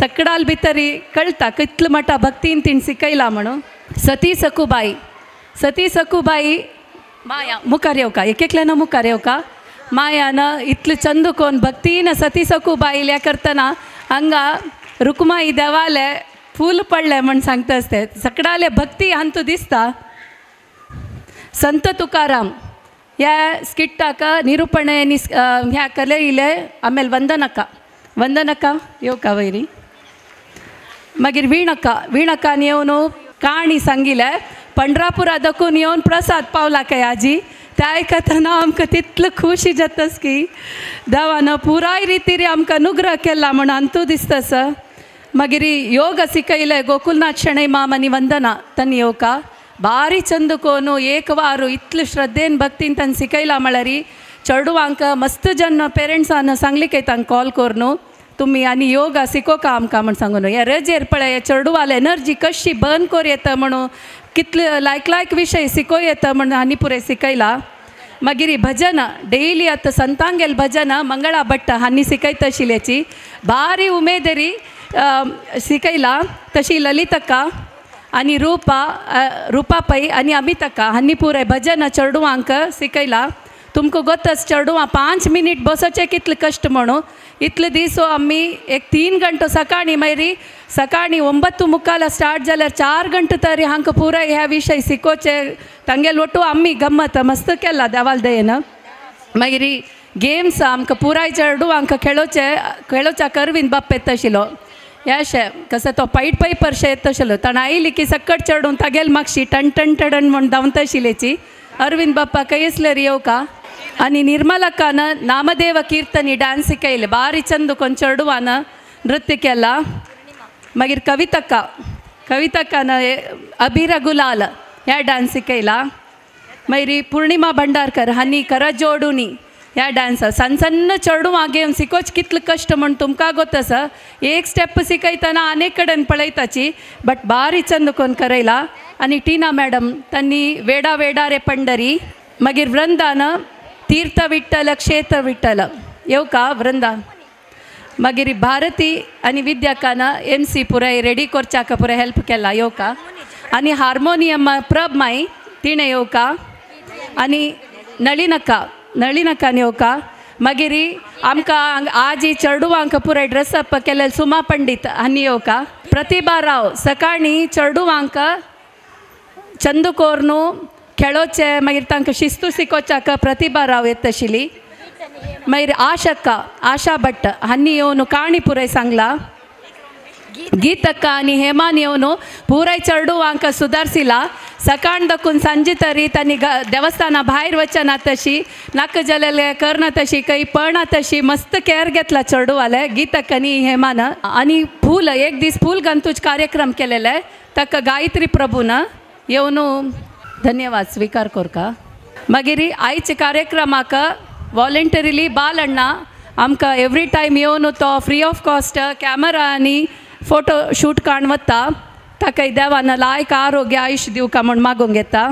[SPEAKER 19] सकडाल भितरी कळटा कितलो मोठा भक्तीन तीण शिकयला म्हणून. सती सखुबाई सती सखुबाई माया मुखार येवका एक एकल्यान मुखार येवका मायान इतले चंद कोण भक्तीन सती सखुबाईल्या करतना हांगा रुक्माई देवाले फूल पडले म्हण सांगता आसते सकडाले भक्ती हांतू दिसता. संत तुकाराम ह्या स्किट्टाक निरूपणे ह्या कलयले आमेल वंदनक्का वंदनक्का येवका वयरी. मागीर वीणक्का वीणक्कान येवन काणी सांगिले पंढरापुरा दकून येवन प्रसाद पावला काय आजी त्या आयकतना आमकां तितलो खुशी जातास की देवान पुराय रितीर आमकां अनुग्रह केला म्हण अंतू दिसता सर. मागीर योग शिकयले गोकुलनाथ शणै माम आनी वंदना तांणी येवका बारी चंद कोन एक वार इतले श्रद्धेन भक्तीन तांणी शिकयला म्हळ्यार चेडवांक मस्त जन पेरंट्सान सांगली काय तांकां कॉल करून तुमी आनी योगा शिकोवका आमकां म्हण सांगून ह्या रजेर पळय चेडवाल एनर्जी कशी बर्न कर येता म्हणून कितले लायक लायक विशय शिकोय येता म्हण आनी पुराय शिकयला. मागीर भजन डेली आतां संतांगेल भजन मंगळा भट्ट हांणी शिकयता आशिल्ल्याची भारी उमेदरी शिकयला. तशी ललितक्का आनी रूपा रूपा पै आनी अमितक्का हांणी पुराय भजन चेडवांक शिकयला. तुमकां गोतच चेडवां 5 मिनीट बसोचें कितले कश्ट म्हणून इतले दीस आमी एक 3 घंटो सकाळीं मागीर सकाळीं 9:45 स्टार्ट जाल्यार 4 घंटे तरी हांकां पुराय ह्या विशय शिकोवचे तांगेल ಒಟ್ಟು आमी गम्मत मस्त केला देवाल दयेन. मागीर गेम्स आमकां पुराय चेडवांक खेळोवचे खेळोवच्या अरविंद बाप्पा येता आशिल्लो ह्या अशें कसो तो पायट पायपर शे येता आशिल्लो ताणें आयली की सकट चेडून तागेल मागशी टण टण टण म्हूण धांवता आशिल्ल्याची अरविंद बाप्पा खंय येवका. आनी निर्मलक्कान नामदेव कीರ್ತनी डान्स शिकयले बारी चंद कोण चेडवान नृत्य केला. मागीर कवितक्का कवितक्कान अभिरा गुलाल ह्या डान्स शिकयला. मागीर पूर्णिमा भंडारकर हांणी करजोडुनी ह्या डांस सन्न सन्न चेडवां घेवन शिकोवचें कितलें कश्ट म्हूण तुमकां गोत आसा. एक स्टेप शिकयतना आनी कडेन पळयताची बट बारी चंद कोन करयला. आनी टिना मॅडम तांणी वेडा वेडा रे पंडरी, मागीर वृंदान तीर्थ विठ्ठल क्षेत्र विठ्ठल येवका वृंदा, मागीर भारती आनी विद्याकान एम सी पुराय रेडी करच्याक पुराय हेल्प केला येवका. आनी हार्मोनियम प्रभ माई तिणें येवका आनी नळिनक्का नळिनक्कान येवका. मागीर आमकां आजी चेडवांक पुराय ड्रेसअप केले सुमा पंडीत हांणी येवका. प्रतिभा राव सकाळीं चेडवांक चंद कोर्नू खेळोचे मागीर तांकां शिस्तू शिकोवच्याक प्रतिभा राव येत आशिल्ली. मागीर आशक्का आशा भट्ट हांणी येवन काणी पुराय सांगला. गीतक्का आनी हेमान येवन पुराय चेडवांक सुदारसिला. सकाळ दकून सांजे तरी तांणी देवस्थाना भायर वचना तशी नाका जालेले करना तशी काही पळना तशी मस्त केअर घेतला चेडवाले गीतक्का आनी हेमान. आनी फूल एक दीस फूल गंतूच कार्यक्रम केलेले ताका गायत्री प्रभून येवन धन्यवाद स्वीकार करका. मागीर आयच्या कार्यक्रमाक वॉलंटरीली बालण्णा आमकां एवरी टायम येवन तो फ्री ऑफ कॉस्ट कॅमेरा आनी फोटो शूट काण वता. ताका देवान लायक आरोग्य आयुश्य दिवका म्हूण मागूंक येता.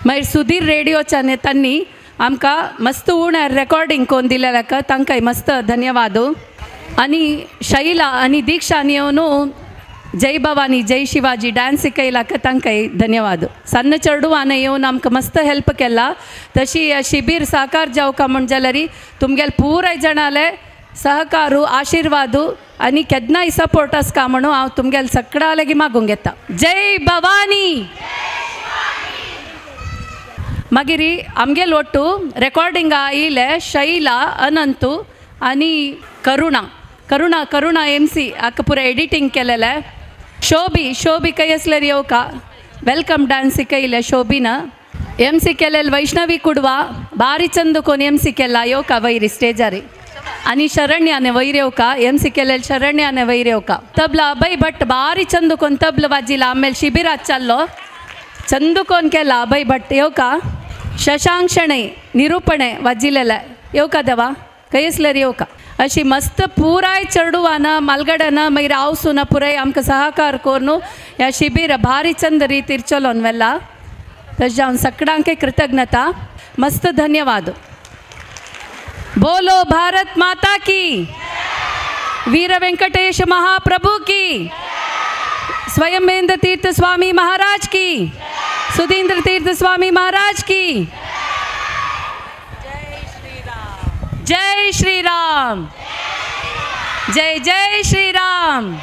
[SPEAKER 19] मागीर सुधीर रेडियोच्या तांणी आमकां मस्त उण्यार रेकॉर्डिंग कोन्न दिलेल्याक तांकांय मस्त धन्यवाद. आनी शैला आनी दीक्षान येवन जय भवानी जय शिवाजी डान्स शिकयलाक तांकांय धन्यवाद. सन्न चेडवान येवन आमकां मस्त हेल्प केला. तशी शिबीर साकार जावका म्हूण जाल्यार तुमगेले पुराय जाणाले सहकारू आशिर्वादू आनी केन्नाय सपोर्ट आसका म्हणून हांव तुमगेले सगळ्या लागीं मागूंक येता. जय भवानी. मागीर आमगेल ಒಟ್ಟು रेकॉर्डिंगा आयिल्ले शैला अनंतू आनी करुणा करुणा करुणा एम सी हाका पुराय एडिटींग केलेलें. शोभी शोभी खंय आसल्यार येवका welcome dance शिकयले शोभीन. एम सी केलेले वैष्णवी कुडवा बारी चंद कोन एम सी केला येवका वयर स्टेजार. आनी शरण्याने वयर येवका एम सी केलेले शरण्याने वयर येवका. तबला अभय भट्ट बारी चंद कोन तबला वाजिला आमेल शिबिरात चाललो चंद कोन केला अभय भट्ट येवका. शशांक शणै निरूपणे वाजिलेले येवका देवा खंय आसल्यार येवका. अशी मस्त पुराय चेडवान मालगडान मागीर आवसून पुराय आमकां सहकार करून ह्या शिबीर भारी चंद रितीर चलोवन व्हेला. तशें जावन सगळ्यांक कृतज्ञता मस्त धन्यवाद. बोलो भारत माता की, वीर वेंकटेश महाप्रभु की, स्वयंमेंद्र तीर्थ स्वामी महाराज की, सुधींद्र तीर्थ स्वामी महाराज की, जय श्री राम, जय जय श्री राम.